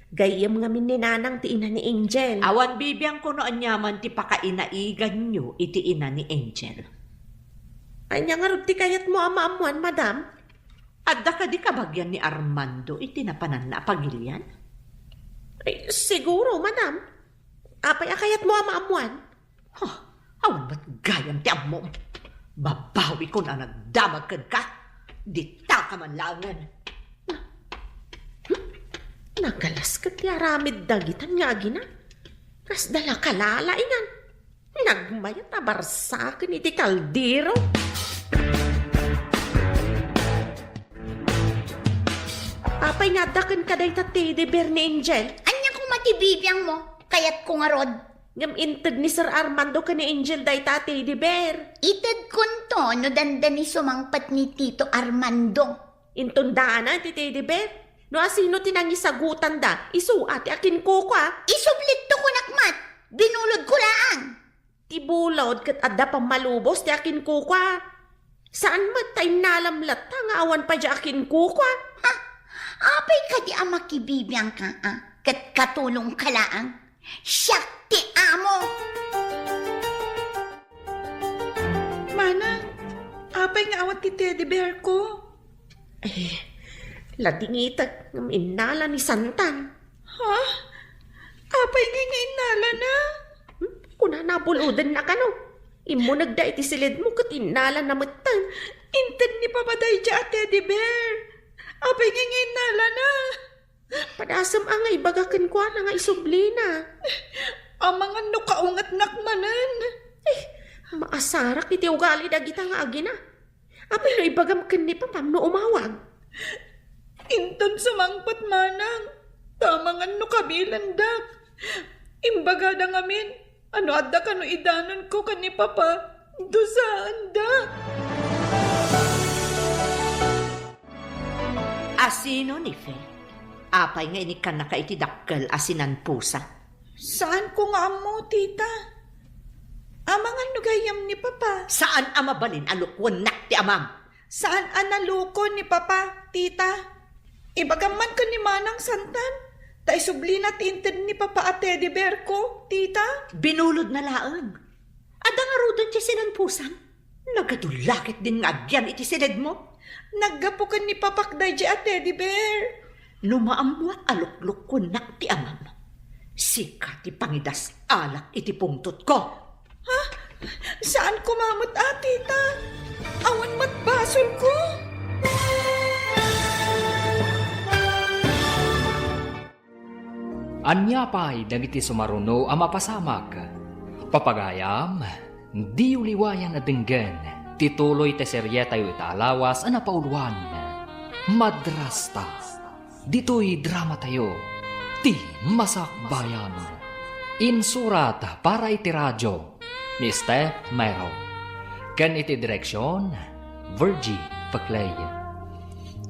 Gayyem ngamin ni Nanang ti ina ni Angel. Awan bibiangko no aniaman ti pakainaiganyo iti ina ni Angel. Ania ngarud ti kayatmo a maammoan, madam? Adda kadi kabagian ni Armando iti napananna a pagilian? Ay, siguro, madam. Apay a kayatmo a maammoan? Huh, awan met gayam ti ammom. Babawikon a nagdamag kenka. Ditalka man laengen. Hmm? Nagalas ket ti aramid dagitan nga agina. Kasda la kalalaingan. Nagmayat a barsaken iti kaldero. Apay nga adda kenka dayta teddy bear ni Angel? Ania koma ti bibiangmo? Kayatko ngarud. Ngem inted ni Sir Armando ken ni Angel dayta a teddy bear. Itedkonto no dandani sumangpet ni Tito Armando. Inton daana ti teddy bear. No asino ti nangisagutanda, isu a ti akinkukua. Isublitto kunak met. Binulodko laeng. Ti bulod ket adda pammalubos ti akinkukua. Saan met ta innalam latta nga awan pay diay akinkukua. Ha? Apay kadi a makibibiangka, a? Ket katulongka laeng. Siak ti amo! Manang, apay nga awan ti teddy bear ko? Ay, ladingitek ngem innala ni Santan. Ha? Apay ngay nga innalana? Hmm? Kunana, bulodenna kano. Immunegda iti siled mo ket innalana metten. Inted ni Papa daydiay a teddy bear. Apay ngay nga innalana? Padasem a nga ibaga kenkuana nga isublina. Amangan no kaungetnak manen. Eh, maasarak iti ugali dagita nga agina. Apay no ibagam ken ni Papam no umawag? Inton sumangpet manang, ta amangan no kabilendak. Imbagada ngamin, ano adda kano idanonko ken ni Papa, dusaenda. Asino ni Fe? Apay nga inikkannaka iti dakkel a sinanpusa? Saanko nga ammo, tita. Amangan no gayyem ni Papa. Saan a mabalin a lukuennak ti amam? Saan a naluko ni Papa, tita. Ibagam man ken ni Manang Santan, ta isublina ti inted ni Papa a teddy bear ko, tita. Binulodna laeng. Adda ngaruden ti sinanpusam? Nagadu la ketdin nga agyan iti siledmo? Naggapu ken ni Papak daydiay a teddy bear. No maammoak a luklukkuennak ti amam, sika ti pangidas-alak iti pungtotko. Ha? Saan koma met a, tita? Awan met basolko. Ania pay dagiti sumaruno a mapasamak? Papagayam, diyo liwayan a denggen ti tuloy ti serietayo ita a lawas a napauluan, Madrasta. Ditoy dramatayo, ti Masakbayan. Insurat para iti radio, ni Steph Mero. Ken iti direksion, Virgie Peclay.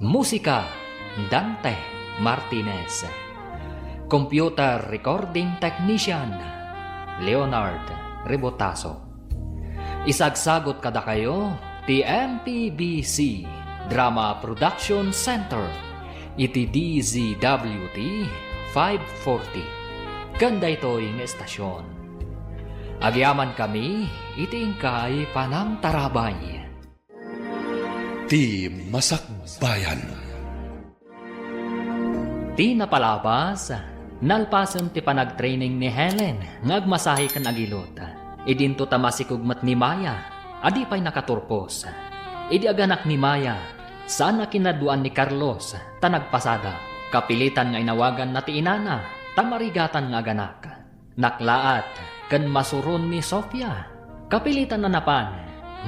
Musika, Dante Martinez. Computer recording technician, Leonard Rebotazo. Isagsagot kadakayo ti M P B C Drama Production Center iti D Z W T five forty. Ken daytoy nga estasion. Agyamankami iti inkay panangtarabay. Ti Masakbayan. Ti napalabas, nalpasen ti panagtraining ni Helen nga agmasahe ken agilot. Idinto ta masikog met ni Maya a di pay nakaturpos. Idi aganak ni Maya, saan a kinaduan ni Carlos ta nagpasada. Kapilitan nga inawaganna ti inana ta marigatan nga aganak. Naklaat ken masuron ni Sofia. Kapilitan a napan,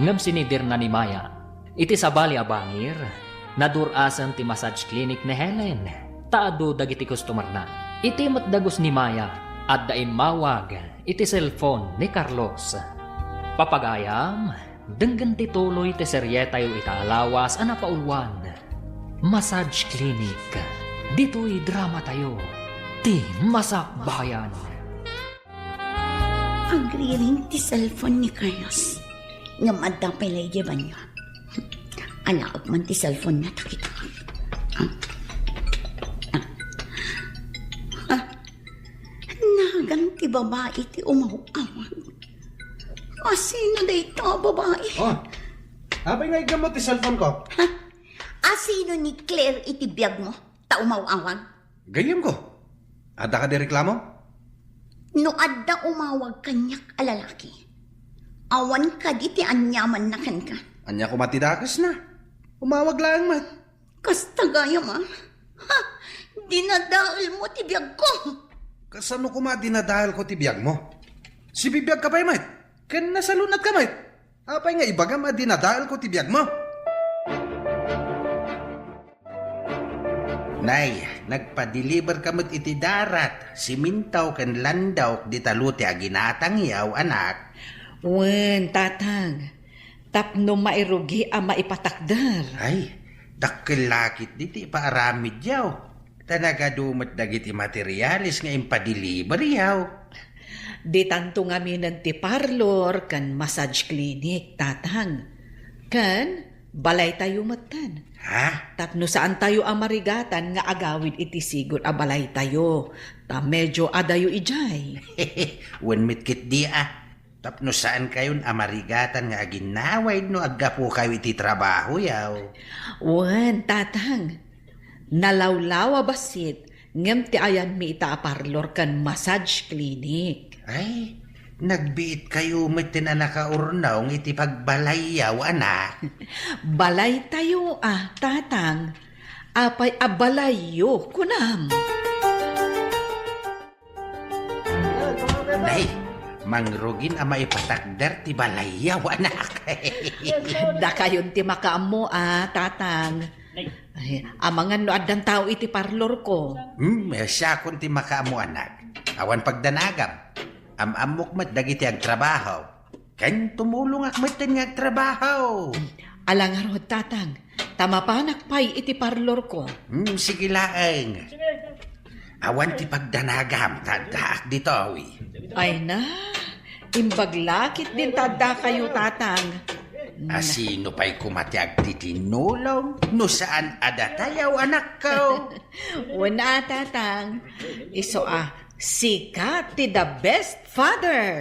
ngem sinidirna ni Maya. Iti sabali a bangir, nadur-asen ti massage clinic ni Helen, ta adu dagiti customerna. Iti met dagus ni Maya, adda immawag iti cellphone ni Carlos. Papagayam, denggen ti tuloy ti serietayo ita a lawas a napauluan, Massage Clinic. Ditoy dramatayo, ti Masakbayan. Agriring ti cellphone ni Carlos. Ngem adda pay la idiay banio. Alaek man ti cellphone na, ta kita. Ah. Ah. Nagan ti babai ti umaw-awag. Asino dayta a babai? Oh, apay nga iggammo ti cellphone ko? Ha? Asino ni Claire iti biagmo ta umaw-awag? Gayyemko. Adda kadi reklamo? No adda umawag kaniak a lalaki, awan kadi ti aniamanna kenka? Ania koma ti dakesna? Umawag laeng met. Kasta gayam a. Ha? Dinadaelmo ti biagko. Kasano koma dinadaelko ti biagmo? Sibibiagka pay met, ken nasalunatka met. Apay nga ibagam a dinadaelko ti biagmo? Tay, nagpadeliver ka met iti darat, siminto ken landaw dita lote a ginatangyaw, anak. Wen, tatang. Tapno mairugi a maipatakder. Ay, dakkel la ketdi ti ipaaramidyaw. Ta nagadu met dagiti materiales nga impadeliveryaw. Ditanto ngaminen ti parlor ken massage clinic, tatang. Ken balaytayo metten. Ha? Tapno saantayo a marigatan nga agawid iti sigud a balaytayo. Ta medio adayo idiay. Wen met ketdi a. Tapno saankayon a marigatan nga aginnawaid no aggapukayo iti trabahoyaw. Wen, tatang. Nalawlaw a bassit, ngem ti ayanmi ita a parlor ken massage clinic. Ay, nagbiitkayo metten a nakaurnong iti pagbalayyaw, anak. Balaytayo a, tatang. Apay a balayyo, kunam? Nay, mangrugin a maipatakder ti balayyaw, anak. Dakayon ti makaammo a, tatang. Ay, amangan no addan tao iti parlorko. Hmm, siakon ti makaammo, anak. Awan pagdanagam. Am-ammok met dagiti agtrabaho. Ken tumulongak metten nga agtrabaho. Ala ngarud, tatang, ta mapanak pay iti parlorko. Hmm, sige laeng. Awan ti pagdanagam, ta addaak ditoy. Ay na, imbag la ketdin ta addakayo, tatang. A sino pay koma ti agtitinnulong no saan a datayaw, anakko? Wen a, tatang. Isu a, sika ti the best father.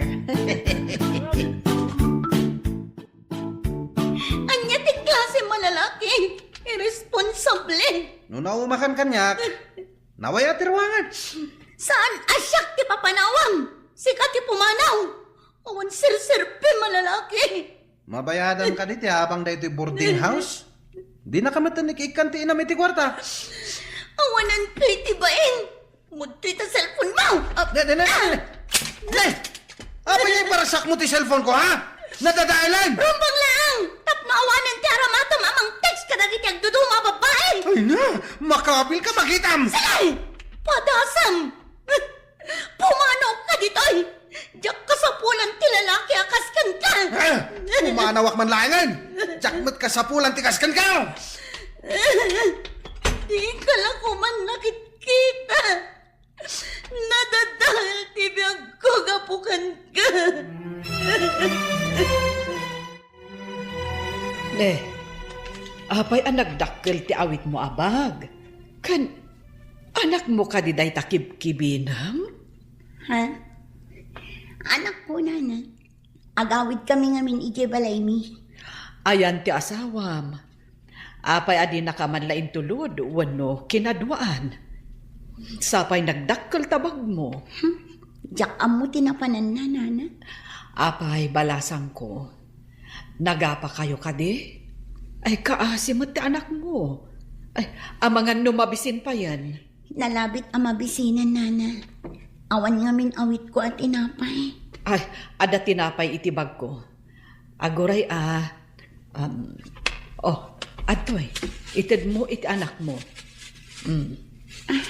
Ania ti klase a lalaki? Irresponsable. No naumakan kaniak, nawaya ti ruangan. Saan a siak ti papanawam? Sika ti pumanaw. Awan serserbi a lalaki. Mabayadam kadi ti abang daytoy boarding house? Dinaka met ikiikkan ti inam iti kuarta. Awanan pay ti bain. Mudtoy ta cellphone mo. Ah, ne, ne, ne, ne, ne. Ne! Apay nga iparasakmo ti cellphone ko, ha? Nadadaelan! Rumbeng laeng! Tapno awanen ti aramatem a mang-text kadagiti agduduma a babbai! Ay na! Makabil ka, magitam! Sige! Padasem! Pumanaw ka ditoy! Diak kasapulan ti lalaki a kas kenka! Ah! Pumanawak man laengen! Diak met kasapulan ti kas kenka! Di ka la koma nakitkita! Nadadael ti biagko gapu kenka. Ne, apay a nagdakkel ti awitmo a bag? Ken anakmo kadi dayta kibkibinem? Ha? Anakko, nana. Agawidkami ngamin idiay balaymi. Ayan ti asawam. Apay a dinaka man la intulod wenno kinaduaan? Sapay nagdakkel ta bagmo. Hmm, diak ammo ti napananna, nana. Apay, balasangko. Nagapakayo kadi? Ay, kaasi met ti anakmo. Ay, amangan no mabisin payen. Nalabit a mabisinan, nana. Awan ngamin awitko a tinapay. Ay, adda tinapay iti bagko. Aguray a, um, oh, adtoy, itedmo iti anakmo. Mm. Ah,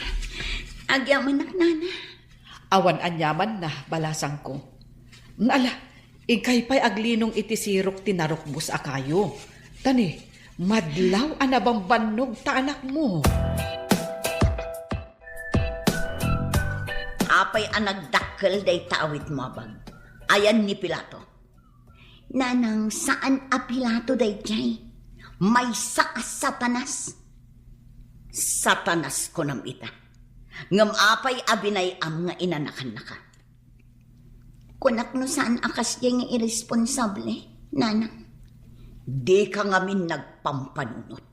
agyamanak, nana. Awan aniamanna, balasangko. Ala, inkay pay aglinong iti sirok ti narukbos a kayo. Tani, madlaw a nabambannog ta anakmo. Apay a nagdakkel dayta awitmo a bag? Ayan ni Pilato. Nanang, saan a Pilato daydiay. Maysa a Satanas. Satanas kunam ita. Ngem apay a binay-am nga inanakannaka? Kunak no saan a kasdiay nga irresponsable, nanang. Dika ngamin nagpampanunot.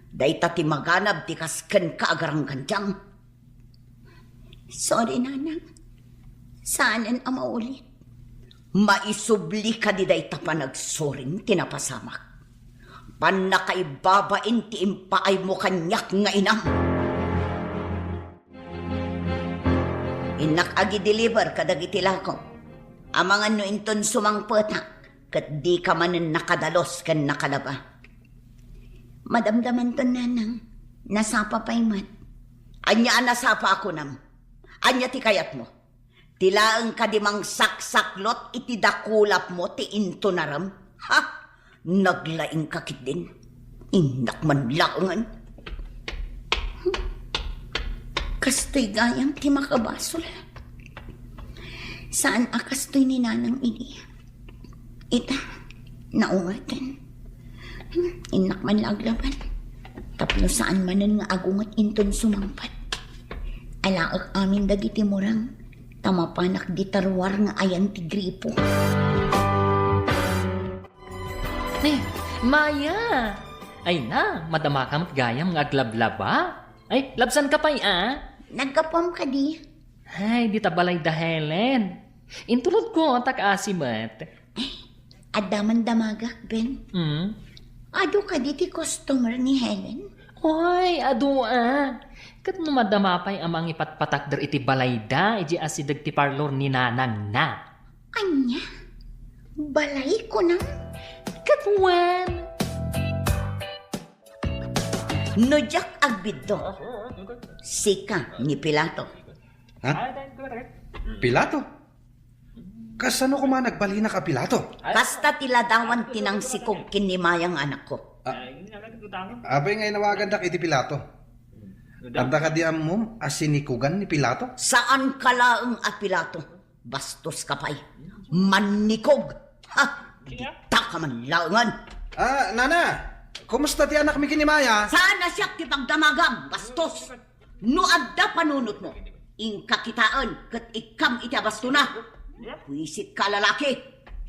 Dayta ti maganab ti kas kenka a garanggandiam. Sorry, nanang. Saanen a maulit. Maisubli kadi dayta panagsuring ti napasamak. Pannakaibabain ti impaaymo kaniak nga inam. Innak agi-deliver kadagiti lakok. Amangan no inton sumangpetak, ket dika manen nakadalus ken nakalaba. Madamdamanton, nanang. Nasapa pay met. Ania a nasapa a kunam? Ania ti kayatmo? Ti laeng kadi mangsaksaklot iti dakulapmo ti intunarem? Ha? Naglaingka ketdin. Innak man laengen. Kastoy gayam ti makabasol. Saan a kastoy ni Nanang idi? Ita, naungaten. Hmm, innak man la aglaban. Tapno saan manen nga agunget inton sumangpet. Alaek amin dagiti murang, ta mapanak di taruar nga ayan ti gripo. Eh, Maya! Ay na, madamaka met gayam nga aglablaba. Ay, labsanka pay, a? Naggapuam kadi. Ay, dita balay da Helen. Intulodko, ta kaasi met. Adda man damagak, Ben. Hmm? Adu kadi ti customer ni Helen? Oy, adu a. Ket no madama pay a mangipatpatakder iti balayda, idiay asideg ti parlor ni nanangna. Ania? Balay kunam? Ket wen. No diak agbiddut, sika ni Pilato. Ha? Pilato? Kasano koma nagbalinak a Pilato? Kasta ti ladawan ti nangsikog ken ni Maya nga anakko. A-, apay nga inawagandak iti Pilato? Adda kadi ammom a sinikugan ni Pilato? Saanka laeng a Pilato. Bastoska pay. Mannikog. Ha? Dita ka man laengen. Ah, nana, kumusta ti anakmi ken ni Maya? Saan a siak ti pagdamagam, bastos. No adda panunotmo, inka kitaen ket ikkam iti abastona. Buisitka a lalaki.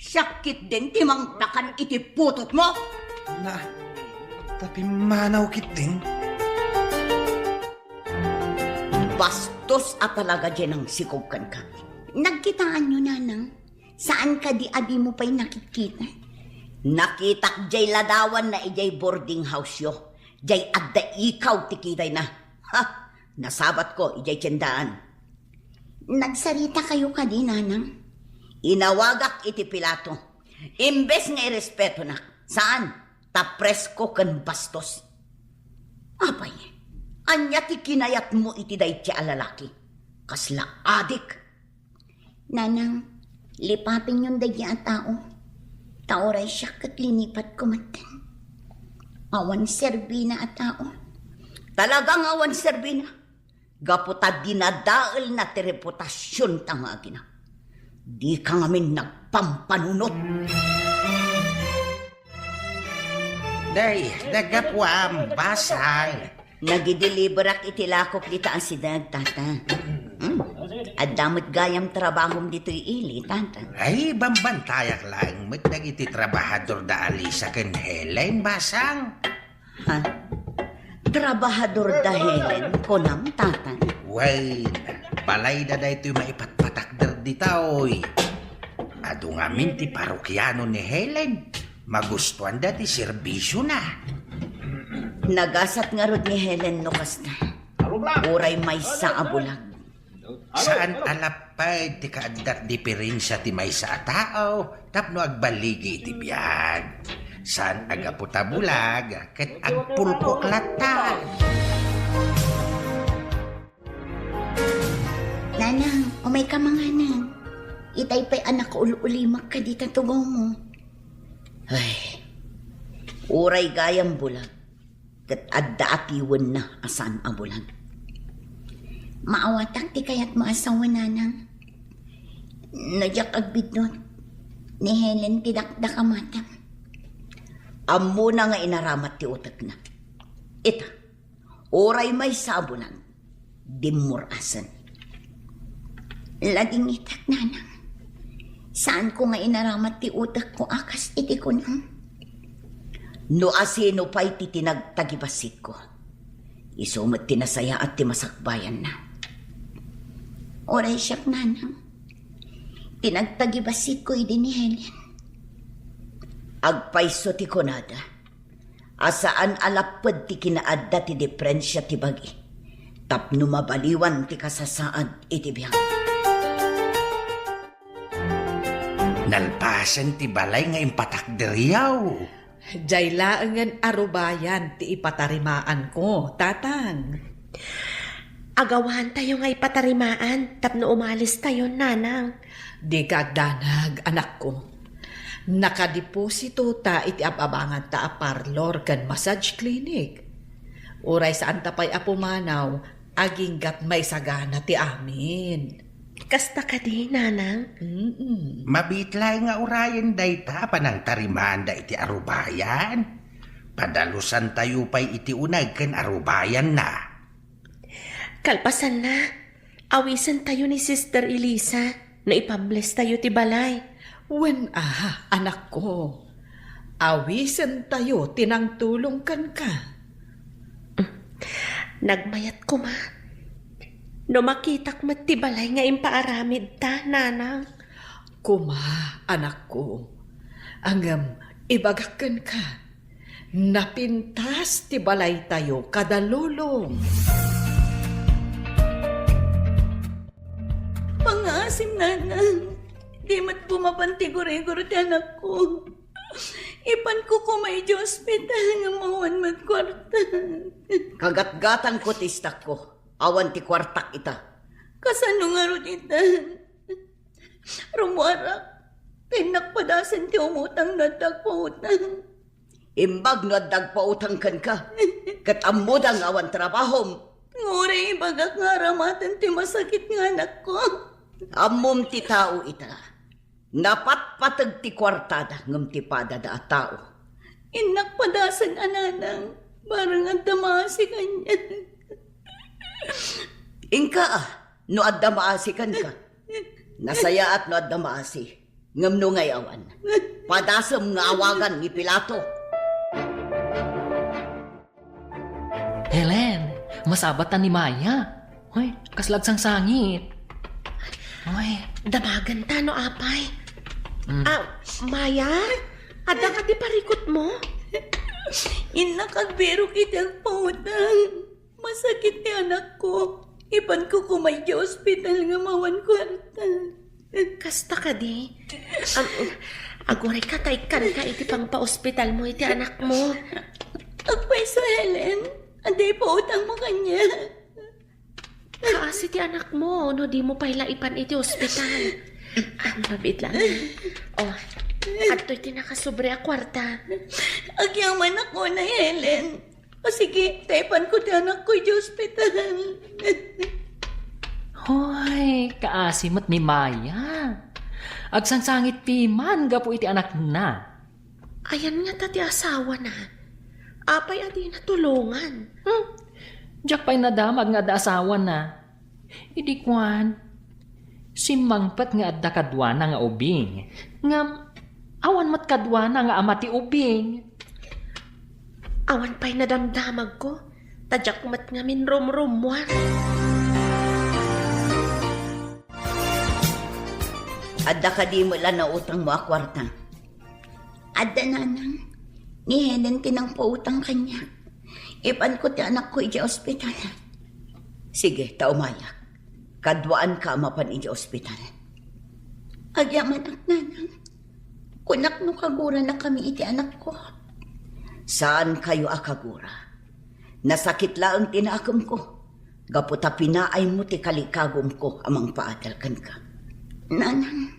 Siak ketdin ti mangpakan iti putotmo. Na, ta pimmanaw ketdin. Bastos a talaga diay nangsikog kenka. Nagkitaanyo, nanang? Saan kadi a dimo pay nakitkita? Nakitak diay ladawanna idiay boarding house-yo. Diay adda ikaw ti kitayna. Ha! Nasabatko idiay tiendaan. Nagsaritakayo kadi, nanang? Inawagak iti Pilato. Imbes nga irespetonak, saan? Ta presko ken bastos. Apay, ania ti kinayatmo iti daydi a lalaki? Kasla adik. Nanang, lipatenyon daydi a tao. Ta uray siak ket linipatko metten. Awan serbina a tao. Talaga nga awan serbina. Gapu ta dinadaelna ti reputasionta nga agina. Dika ngamin nagpampanunot. Day, naggapuam, basang. Nagideliverak iti lakok dita asideg, tata. Hmm. Adda met gayam trabahom ditoy ili, tata. Ay, bambantayak laeng met dagiti trabahador da Alisa ken Helen, basang. Ha? Trabahador da Helen, kunam, tata? Wen, balayda daytoy maipatpatakder dita, oy. Adu ngamin ti parokiano ni Helen. Magustuanda ti serbisiona. Nagasat ngarud ni Helen no kasta. Uray maysa a bulag. Saan a lapped ti kaaddak diperensia ti maysa a tao tapno agbaligi iti biag. Saan a gapu ta bulag ket agpulkok latta. Nanang, umayka manganen. Itay pay a nakaul-ulimek kadi ta tugawmo. Ay, uray gayam bulag. Ket adda a tiwenna a saan a bulag. Maawatak ti kayatmo a sawen, nanang. No diak agbiddut, ni Helen ti dakdakamatem. Ammona nga inaramat ti utekna. Ita, uray maysa a bulag, dimmur-asen. Ladingitak, nanang. Saanko nga inaramat ti utekko a kas iti kunam. No asino pay ti tinagtagibasitko, isu met ti nasayaat ti masakbayanna. Uray siak, nanang. Tinagtagibasitko idi ni Helen. Agpayso ti kunada. A saan a lapped ti kinaadda ti diperensia ti bagi tapno mabaliwan ti kasasaad iti biag. Nalpasen ti balay nga impatakderyaw. Diay laengen a rubayan ti ipatarimaanko, tatang. Agawantayo nga ipatarimaan tapno umalistayo, nanang. Dika agdanag, anakko. Nakadeposito ta iti ab-abanganta a parlor ken massage clinic. Uray saanta pay a pumanaw, agingga't maisagana ti amin. Kasta kadi, nanang? Mm-mm. Mabiit laeng nga urayen dayta a panangtarimanda iti arubayan. Padalusantayo pay iti uneg ken arubayanna. Kalpasanna, awisentayo ni Sister Elisa no ipablestayo ti balay. Wen a, anakko. Awisentayo ti nangtulong kenka. Nagmayat koma no makitak met ti balay nga impaaramidta, nanang. Koma, anakko. Ngem ibagak kenka, napintas ti balaytayo kada lulong. Pangngaasim, nanang. Di met bumaban ti gurigor ti anakko. Ipanko koma idiay ospital ngem awan met kuarta. Kagatgatangko ti istakko. Awan ti kuartak ita. Kasano ngarud ita? Rummuarak, ta innak padasen ti umutang no adda agpautang. Imbag no adda agpautang kenka, ket ammoda nga awan trabahom. Nga uray ibagak nga aramaten ti masakit nga anakko. Ammom ti tao ita. Napatpateg ti kuartada ngem ti padada a tao. Innak padasen a nanang, bareng adda maasi kaniak. Inka, a, no adda maasi kenka. Nasayaat no adda maasi. Ngem no ngay awan, padasem nga awagan ni Pilato. Helen, masabat ta ni Maya. Hoy, kasla agsangsangit. Hoy. Damagen ta no apay. Mm. Ah, Maya? Adda kadi parikutmo? Innak agbirok iti agpautang. Masakit ti anakko. Ipanko koma idiay ospital ngem awan kuarta. Kasta kadi? Am, agurayka ta ikkanka iti pangpaospitalmo iti anakmo. Agpayso, Helen. Adda ipautangmo kaniak. Kaasi ti anakmo no dimo pay la ipan iti ospital. Am, mabiit lang. Oh, adtoy ti nakasobra a kuarta. Agyamanak unay, Helen. O sige, ta ipanko ti anakko idiay ospital. Hoy, kaasi met ni Maya. Agsangsangit piman gapu iti anakna. Ayan ngata ti asawana. Apay a dina tulongan? Hmm. Diak pay nadamag nga adda asawana. Idi kuan, simmangpet nga adda kaduana nga ubing, ngem awan met kaduana nga ama ti ubing. Awan pay nadamdamagko, ta diak met ngamin rumrummuar. Adda kadi met la nautangmo a kuarta? Adda, nanang. Ni Helen ti nangpautang kaniak. Ipanko ti anakko idiay ospital. Sige, ta umayak. Kaduaanka a mapan idiay ospital. Agyamanak, nanang. Kunak no kaguranakami iti anakko. Saankayo a kagura. Nasakit laeng ti nakemko, gapu ta pinaaymo ti kalikagumko a mangpaadal kenka. Nanang,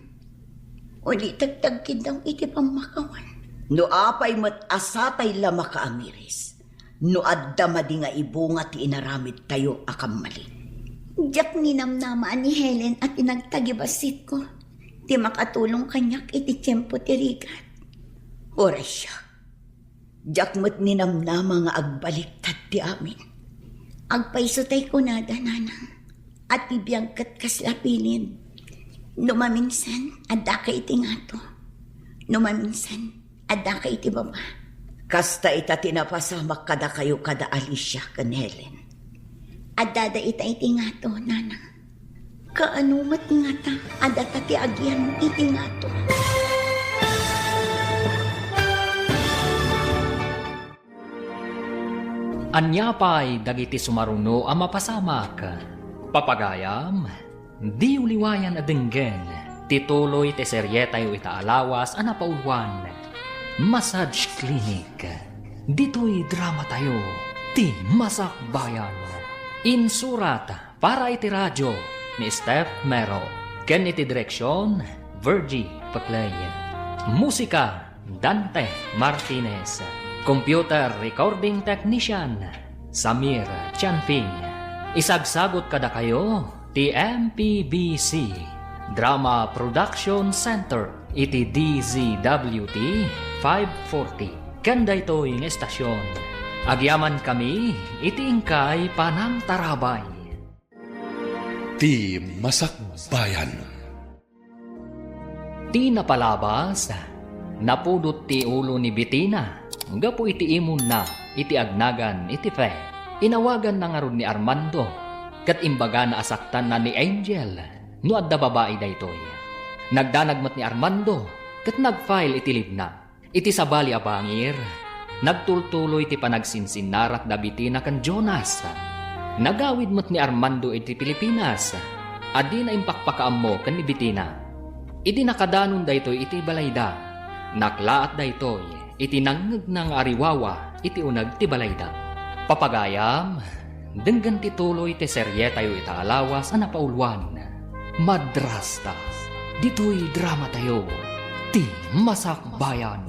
ulitek ti agkiddaw iti pammakawan. No apay met a satay la makaamiris, no adda madi nga ibunga ti inaramidtayo a kammalin. Diak ninamnama a ni Helen a ti nagtagibassitko ti makatulong kaniak iti tiempo ti rigat. Uray siak. Diak met ninamnama nga agbaliktad ti amin. Agpayso tay kunada, nanang, a ti biag ket kasla pilin. No maminsan, addaka iti ngato. No maminsan, addaka iti baba. Kasta ita ti napasamak kadakayo kada Alicia ken Helen. Addada ita iti ngato, nanang. Kaano met ngata a data ti agyam iti ngato? Ania pay dagiti sumaruno a mapasamak? Papagayam, diyo liwayan a denggen ti tuloy ti serietayo ita a lawas a napauluan, Massage Clinic. Ditoy dramatayo, Ti Masakbayan. Insurat Para iti radio ni Steph Mero, ken iti direksion, Virgie Paclay. Musika, Dante Martinez. Computer recording technician, Samir Chanping. Isagsagut kadakayo ti M P B C Drama Production Center iti D Z W T five forty. Ken daytoy nga estasion, agyamankami iti inkay panangtarabay. Ti Masakbayan. Ti napalabas, napudot ti ulo ni Betina gapu iti imonna iti agnagan iti fe. Inawaganna ngarud ni Armando, ket imbagana a saktanna ni Angel no adda babai daytoy. Nagdanag met ni Armando ket nag-file iti leave-na. Iti sabali a bangir, nagtultuloy ti panagsinsinnarak da Betina ken Jonas. Nagawid met ni Armando iti Pilipinas a dina impakpakaammo ken ni Betina. Idi nakadanon daytoy iti balayda, naklaat daytoy iti nangngegna nga ariwawa iti uneg ti balayda. Papagayam, denggen ti tuloy ti serietayo ita a lawas a napauluan, Madrastas. Ditoy dramatayo, Ti Masakbayan.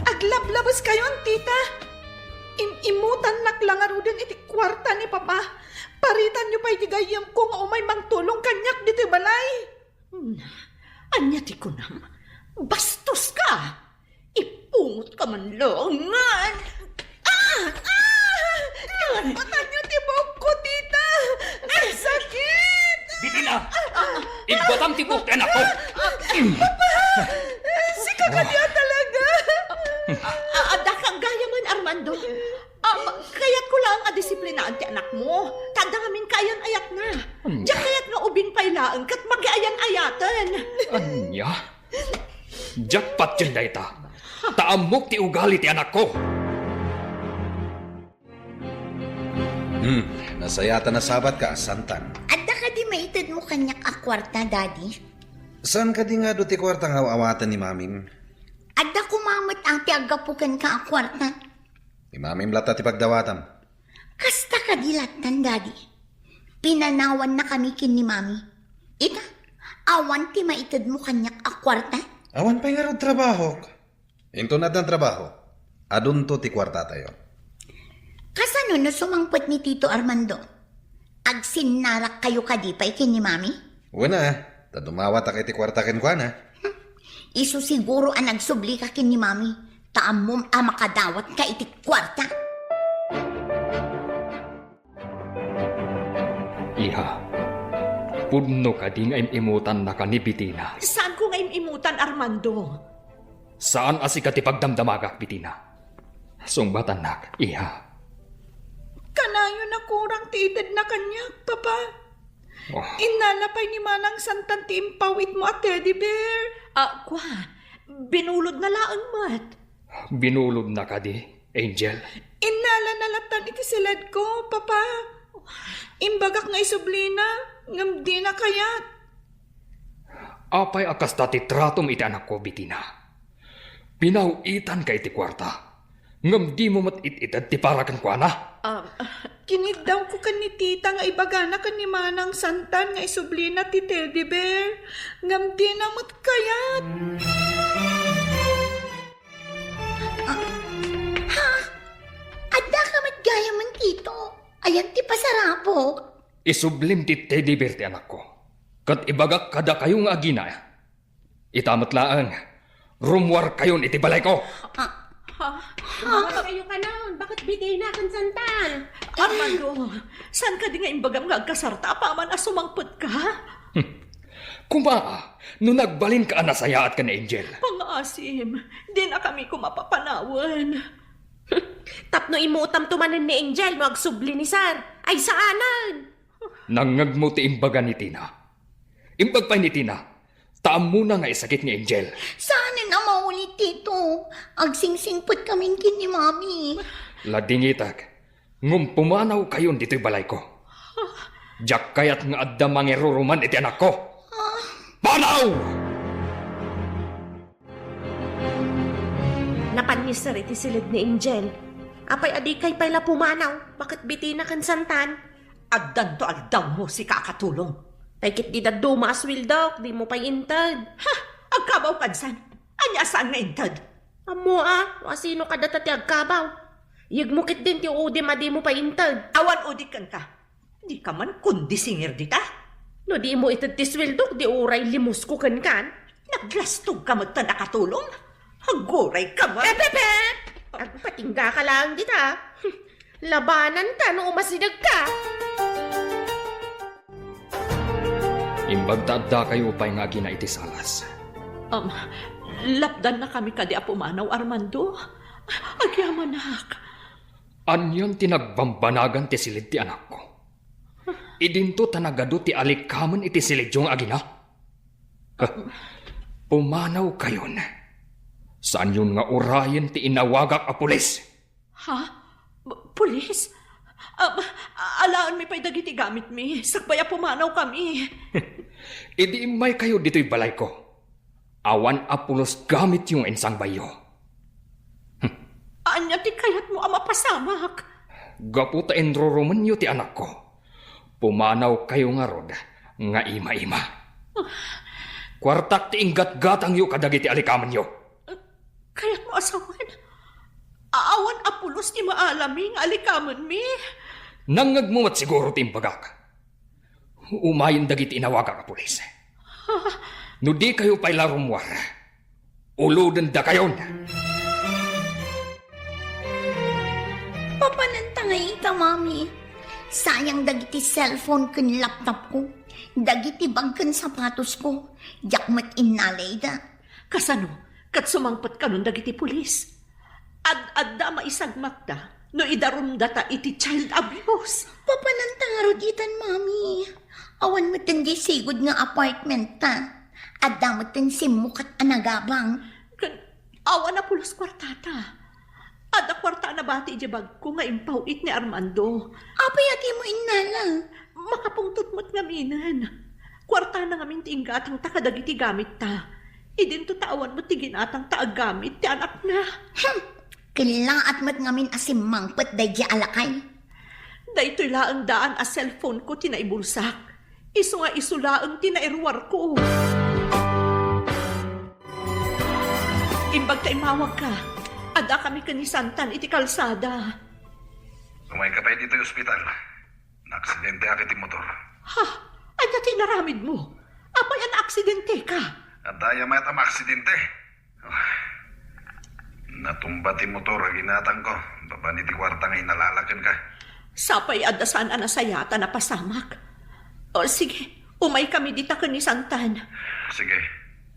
Aglablabeskayon, tita. Im-imutannak la ngaruden iti kuarta ni papa. Paritanyo pay ti gayyemko nga umay mangtulong kaniak ditoy balay. Hmm, ania ti kunam? Bastoska! Ipungotka man laeng nga. Ah! Ah! Ibatanyo ti buokko, tita! Ay, sakit! Betina! Ibatam ti buok ti anakko! Papa! Sika kadi a talaga! A-, adda ka gayamen, Armando. Ah, kayatko laeng a disiplinaan ti anakmo. Ta adda ngamin kaayan-ayatna. Ania? Diak kayat nga ubing pay laeng ket makiayan-ayaten. Ania? Diak patien dayta. Ta ammok ti ugali ti anakko. Hmm, nasayaat a nasabatka, Santan. Adda kadi maitedmo kaniak a kuarta, Daddy? Saan kadi nga adu ti kuarta nga aw-awaten ni Mamim? Adda koma met a ti aggapu kenka a kuarta. Ni Mamim latta ti pagdawatam. Kasta kadi lattan, Daddy. Pinanawannakami ken ni Mami. Ita, awan ti maitedmo kaniak a kuarta? Awan pay ngarud trabahok. Inton addan trabaho, adunto ti kuartatayo. Kasano no sumangpet ni Tito Armando? Agsinnarakkayo kadi pay ken ni Mami? Wen a, ta dumawatak iti kuarta kenkuana. Isu siguro a nagsublika ken ni Mami, ta ammom a makadawatka iti kuarta. Iha, pudno kadi nga im-imutannaka ni Betina? Saanko nga im-imutan, Armando. Saan a sika ti pagdamdamagak, Betina. Sungbatannak, iha. Kanayon a kurang ti itedna kaniak, Papa. Oh. Innala pay ni Manang Santan ti impawitmo a teddy bear. Ah, kua, binulodna laeng met. Binulodna kadi, Angel? Innalana lattan iti siledko, Papa. Imbagak nga isublina, ngem dina kayat. Apay a kasta ti tratom iti anakko, Betina? Pinaw-itanka iti kuarta, ngem dimo met it-ited ti para kenkuana? Ah, kiniddawko ken ni Tita nga ibagana ken ni Manang Santan nga isublina ti teddy bear, ngem dina met kayat. Ah, ha? Adda ka met gayamen, Tito? Ayan ti pasarapok? Isublim ti teddy bear ti anakko, ket ibagak kadakayo nga agina. Ita met laeng, rummuarkayon iti balayko. Ah, ha? Rummuarkayo kanon, baket Betina ken Santan. Armando, saan kadi nga imbagam nga agkasarta apaman a sumangpetka? Koma, no nagbalinka a nasayaat ken ni Angel. Pangaasim, dinakami koma papanawen. Tapno imutamto manen ni Angel no agsubli ni Sir. Ay, saanen! Nangngegmo ti imbaga ni Tina. Imbag pay ni Tina, ta ammona nga isakit ni Angel. Saanen a maulit, Tito. Agsingsingpet kamin ken ni Mami. Ladingitek, ngem pumanawkayon ditoy balayko. Diak kayat nga adda mangiruruman iti anakko. Panaw! Napan ni Sir iti siled ni Angel. Apay a dikay pay la pumanaw? Baket Betina ken Santan? Addanto aldaw mo, sika a katulong. Tay ket di dadduma a sueldok, dimo pay inted. Ha? Agkabaw kadsan? Ania a saan nga inted? Ammo a, no asino kadata ti agkabaw? Yegmo ketdin ti udim a dimo pay inted. Awan udik kenka. Dika man kondisingir dita. No dimo ited ti sueldok, di uray limusko kenkan. Naglastogka metten a katulong? Aggurayka man. Epep! Agpatinggaka laeng dita. Labananta no umasidegka. Imbag ta addakayo pay nga agina iti salas. Um, lapdannakami kadi a pumanaw, Armando? Agyamanak. Anian ti nagbambanagan ti siled ti anakko? Idinto ta nagadu ti alikamen iti siledyo nga agina? Pumanawkayon. Saanyon nga urayen ti inawagak a pulis. Ha? B-, pulis? Ah, alaenmi pay dagiti gamitmi. Sakbay a pumanawkami. Idi immaykayo ditoy balayko, awan a pulos gamityo nga insangbayyo. Ania ti kayatmo a mapasamak? Gapu ta inrurumenyo ti anakko, pumanawkayo ngarud nga ima-ima. Kuartak ti inggatgatangyo kadagiti alikamenyo. Kayatmo a sawen? Awan a pulos ti maalami nga alikamenmi? Nangngegmo met siguro ti imbagak. Umayen dagiti inawagak a pulis. No dikayo pay la rummuar, ulodendakayon. Papananta ngay ita, Mami? Sayang dagiti cellphone ken laptop ko, dagiti bag ken sapatos ko, diak met innala ida. Kasano? Ket sumangpet kanon dagiti pulis? Ad-adda a maisagmakta no idarumdata iti child abuse. Papananta ngarud itan, Mami. Awan metten diay sigud nga apartment ta. Adda metten simmukat a nagabang. Ken awan a pulos kuartata. Adda kuarta a nabati idiay bagko nga impaw-it ni Armando. Apay a dimo innala? Makapungtot met ngaminen. Kuartana ngamin ti inggatangta kadagiti gamitta. Idinto ta awan met ti ginatangta a gamit ti anakna. Hmm. Kellaat met ngamin a simmangpet daydiay a lakay. Daytoy laeng daan a cellphone ko ti naibulsak. Isu nga isu laeng ti nairuarko. Imbag ta immawagka, addakami ken ni Santan iti kalsada. Umayka pay ditoy ospital. Naaksidenteak iti motor. Ha? Ania ti inaramidmo? Apay a naaksidenteka? Adda aya mayat a maaksidente? Natumba ti motor a ginatangko babaen iti kuarta nga inalala kenka. Sapay adda saan a nasayaat a napasamak. O, sige, umaykami dita ken ni Santan. Sige,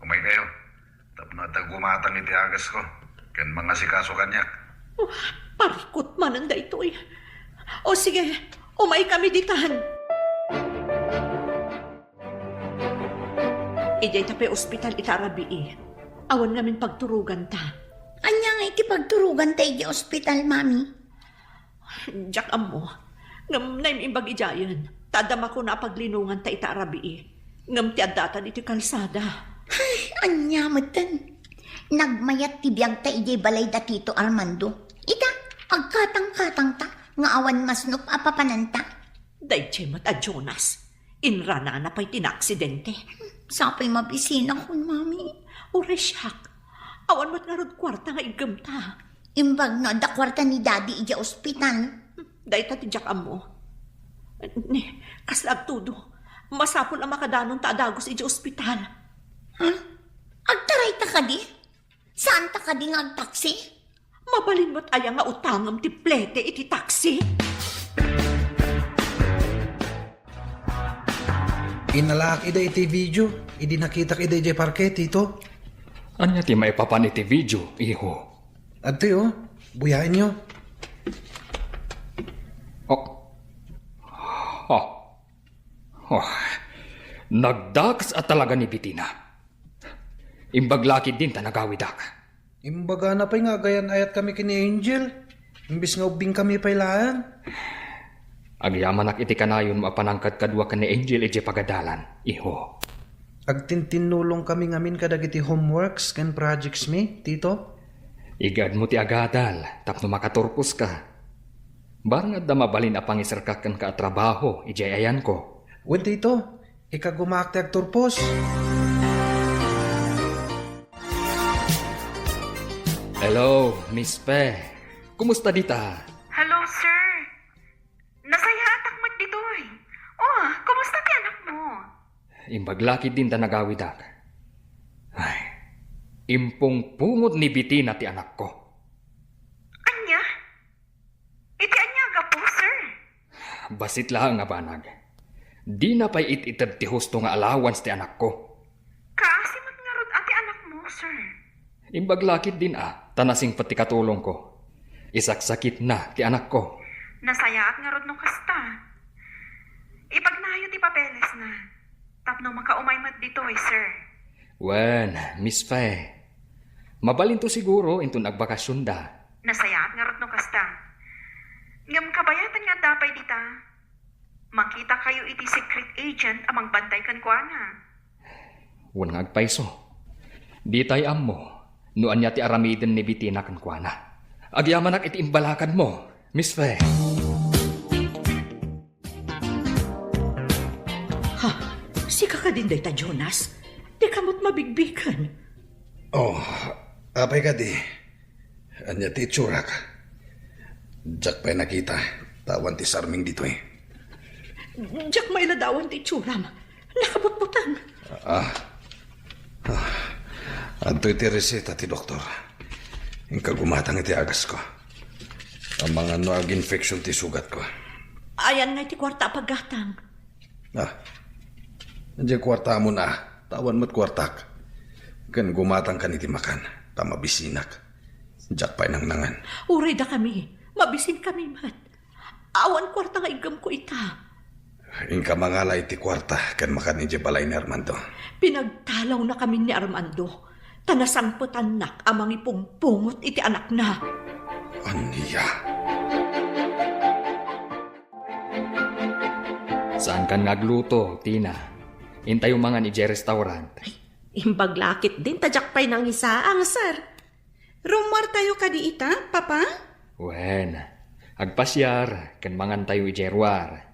umaykayo. Tapno adda gumatang iti agasko ken mangasikaso kaniak. Oh, parikut manen daytoy. O, sige, umaykami ditan. Idiay ta pay ospital ita a rabii. Awan ngamin pagturoganta. Ania ngay ti pagturoganta idiay ospital, Mami? Diak ammo. Ngem naim-imbag idiayen, ta adda makuna a paglinonganta ita a rabii. Ngem ti addatan iti kalsada. Ay, ania metten? Nagmayat ti biagta idiay balay da Tito Armando. Ita, agkatangkatangta nga awan masnop a papananta. Daydiay met a Jonas. Inranana pay ti naaksidente. Sapay mabisinakon, Mami. Uray siak. Awan met ngarud kuarta nga iggemta. Imbag no adda kuarta ni Daddy idiay ospital. Dayta ti diak ammo. Ni, kasla agtudo. Masapul a makadanonta a dagus idiay ospital. Ha? Agtarayta kadi? Saanta kadi nga agtaksi? Mabalin met aya nga utangem ti plete iti taksi? Inalaak ida iti video, idi nakitak ida idiay parke, Tito. Ania ti maipapan iti video, iho? Adtoy, oh. Buyaenyo. Oh. Oh. Oh. Nagdakes a talaga ni Betina. Imbag la ketdin ta nagawidak. Imbagana pay nga agayan-ayatkami ken ni Angel, imbes nga ubbingkami pay laeng. Agyamanak iti kanayonmo a panangkadkadua ken ni Angel idiay pagadalan, iho. Agtintinnulongkami ngamin kadagiti homeworks ken projects mi, Tito. Igaedmo ti agadal tapno makaturposka. Barang adda mabalin a pangiserkak kenka a trabaho idiay ayanko. Wen daytoy, ikagumaak ti agturpos. Hello, Miss Fe. Kumusta dita? Hello, sir. Nasayaatak met ditoy. Oh, kumusta ti anakmo? Imbag la ketdin ta nagawidak. Ay, impungpungot ni Betina ti anakko. Ania? Iti ania a gapu, sir? Bassit laeng a banag. Dina pay it-ited ti husto nga allowance ti anakko. Kaasi met ngarud a ti anakmo, sir. Imbag la ketdin a, ta nasingpet ti katulongko. Isaksakitna ti anakko. Nasayaat ngarud no kasta. Ipagnayo ti papelesna. Tapno makaumay met ditoy, sir. Wen, Miss Fe. Mabalinto siguro inton agbakasionda. Nasayaat ngarud no kasta. Ngem kabayatan nga adda pay dita. Makitakayo iti secret agent a mangbantay kenkuana. Wen nga agpayso. Ditay ammo no ania ti aramiden ni Betina kenkuana. Agyamanak iti imbalakadmo, Miss Fe. Ha? Sika kadin dayta, Jonas? Dika met mabigbigen. Oh, apay kadi? Ania ti itsurak? Diak pay nakita, ta awan ti sarming ditoy. Diak mailadawan ti itsuram. Nakabutbuteng. Ah. Ah. Adtoy ti reseta ti doktor. Inka gumatang iti agasko. Amangan no ag-infection ti sugatko. Ayan nga iti kuarta a paggatang. Ah. Diay kuartamon a, ta awan met kuartak. Ken gumatangkan iti makan, ta mabisinak. Diak pay nangnangan. Uray dakami, mabisinkami met. Awan kuarta nga iggemko ita. Inka mangala iti kuarta ken makan idiay balay ni Armando. Pinagtalawnakami ni Armando, ta nasangpetannak a mangipungpungot iti anakna. Ania? Saankan nga agluto, Tina. Intayo mangan idiay restaurant. Imbag la ketdin ta diak pay nangisaang, sir. Rummuartayo kadi ita, Papa? Wen, agpasiar ken mangantayo idiay ruar.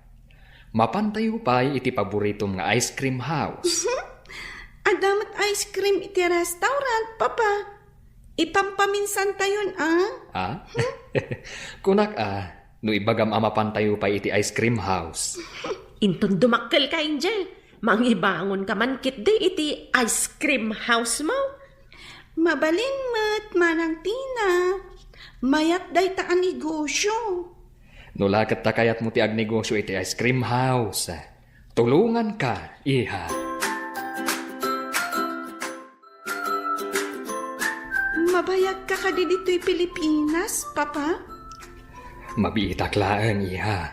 Mapantayo pay iti paboritom nga ice cream house. Adda met ice cream iti restaurant, Papa. Ipampaminsantayon, a? Ah? Kunak a, no ibagam a mapantayo pay iti ice cream house. Inton dumakkelka, Angel, mangibangonka man ketdi iti ice cream house mo. Mabalin met, Manang Tina. Mayat dayta a negosyo. No la ket ta kayatmo ti agnegosyo iti ice cream house, tulonganka, iha. Mabayagka kadi ditoy Pilipinas, Papa? Mabiitak laeng, iha.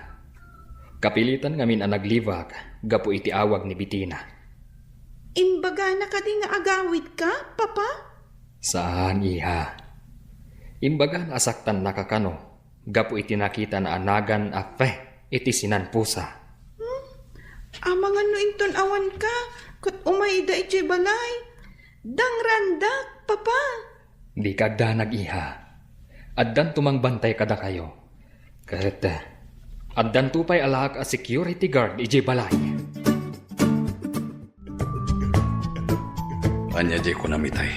Kapilitan ngamin a naglibak gapu iti awag ni Betina. Imbagana kadi nga agawidka, Papa? Saan, iha. Imbagana a saktannaka kano gapu iti nakitana a nagan a Fe iti sinanpusa. Hmm? Amangan no inton awanka, ket umayda idiay balay. Dangrandak, Papa. Dika agdanag, iha. Addanto mangbantay kadakayo. Ket, eh, addanto pay alaak a security guard idiay balay. Ania diay kunam itay?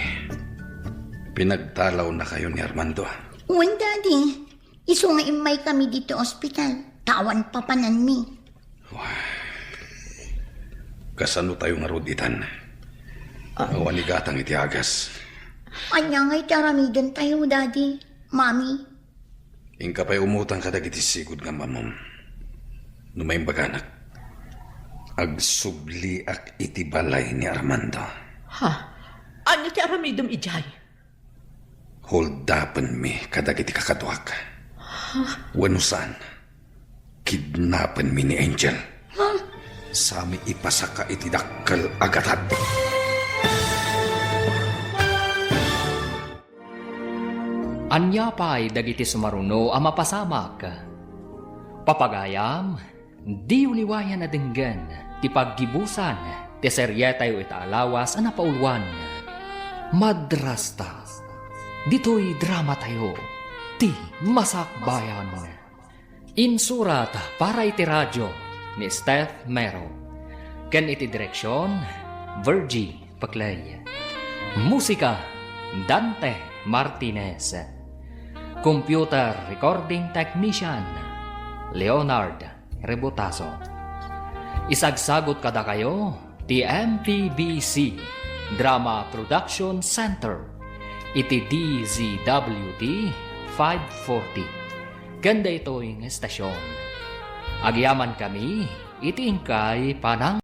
Pinagtalawnakayo ni Armando? Wen, Daddy. Isu nga immaykami ditoy ospital, ta awan papananmi. Kasano tayo ngarud itan? Ah. Awan igatang iti agas. Ania nga iti aramiden tayo, Daddy, Mommy? Inka pay umutang kadagiti sigud nga amamom. No maimbaganak, agsubliak iti balay ni Armando. Ha? Ania ti aramidem idiay? Holdapenmi kadagiti kakaduak. Wenno saan, kidnapenmi ni Angel. Sami ipasaka iti dakkel a gatad. Ania pay dagiti sumaruno a mapasamak? Papagayam, diyo liwayan a denggen ti paggibusan ti serietayo ita a lawas a napauluan, Madrasta. Ditoy dramatayo, ti Masakbayan. Insurat para iti radio ni Steph Mero. Ken iti direksyon, Virgie Paclay. Musika, Dante Martinez. Computer recording technician, Leonard Rebotazo. Isagsagot kadakayo ti M P B C Drama Production Center iti D Z W T five forty. Ken daytoy nga estasyon, agyamankami iti inkay panang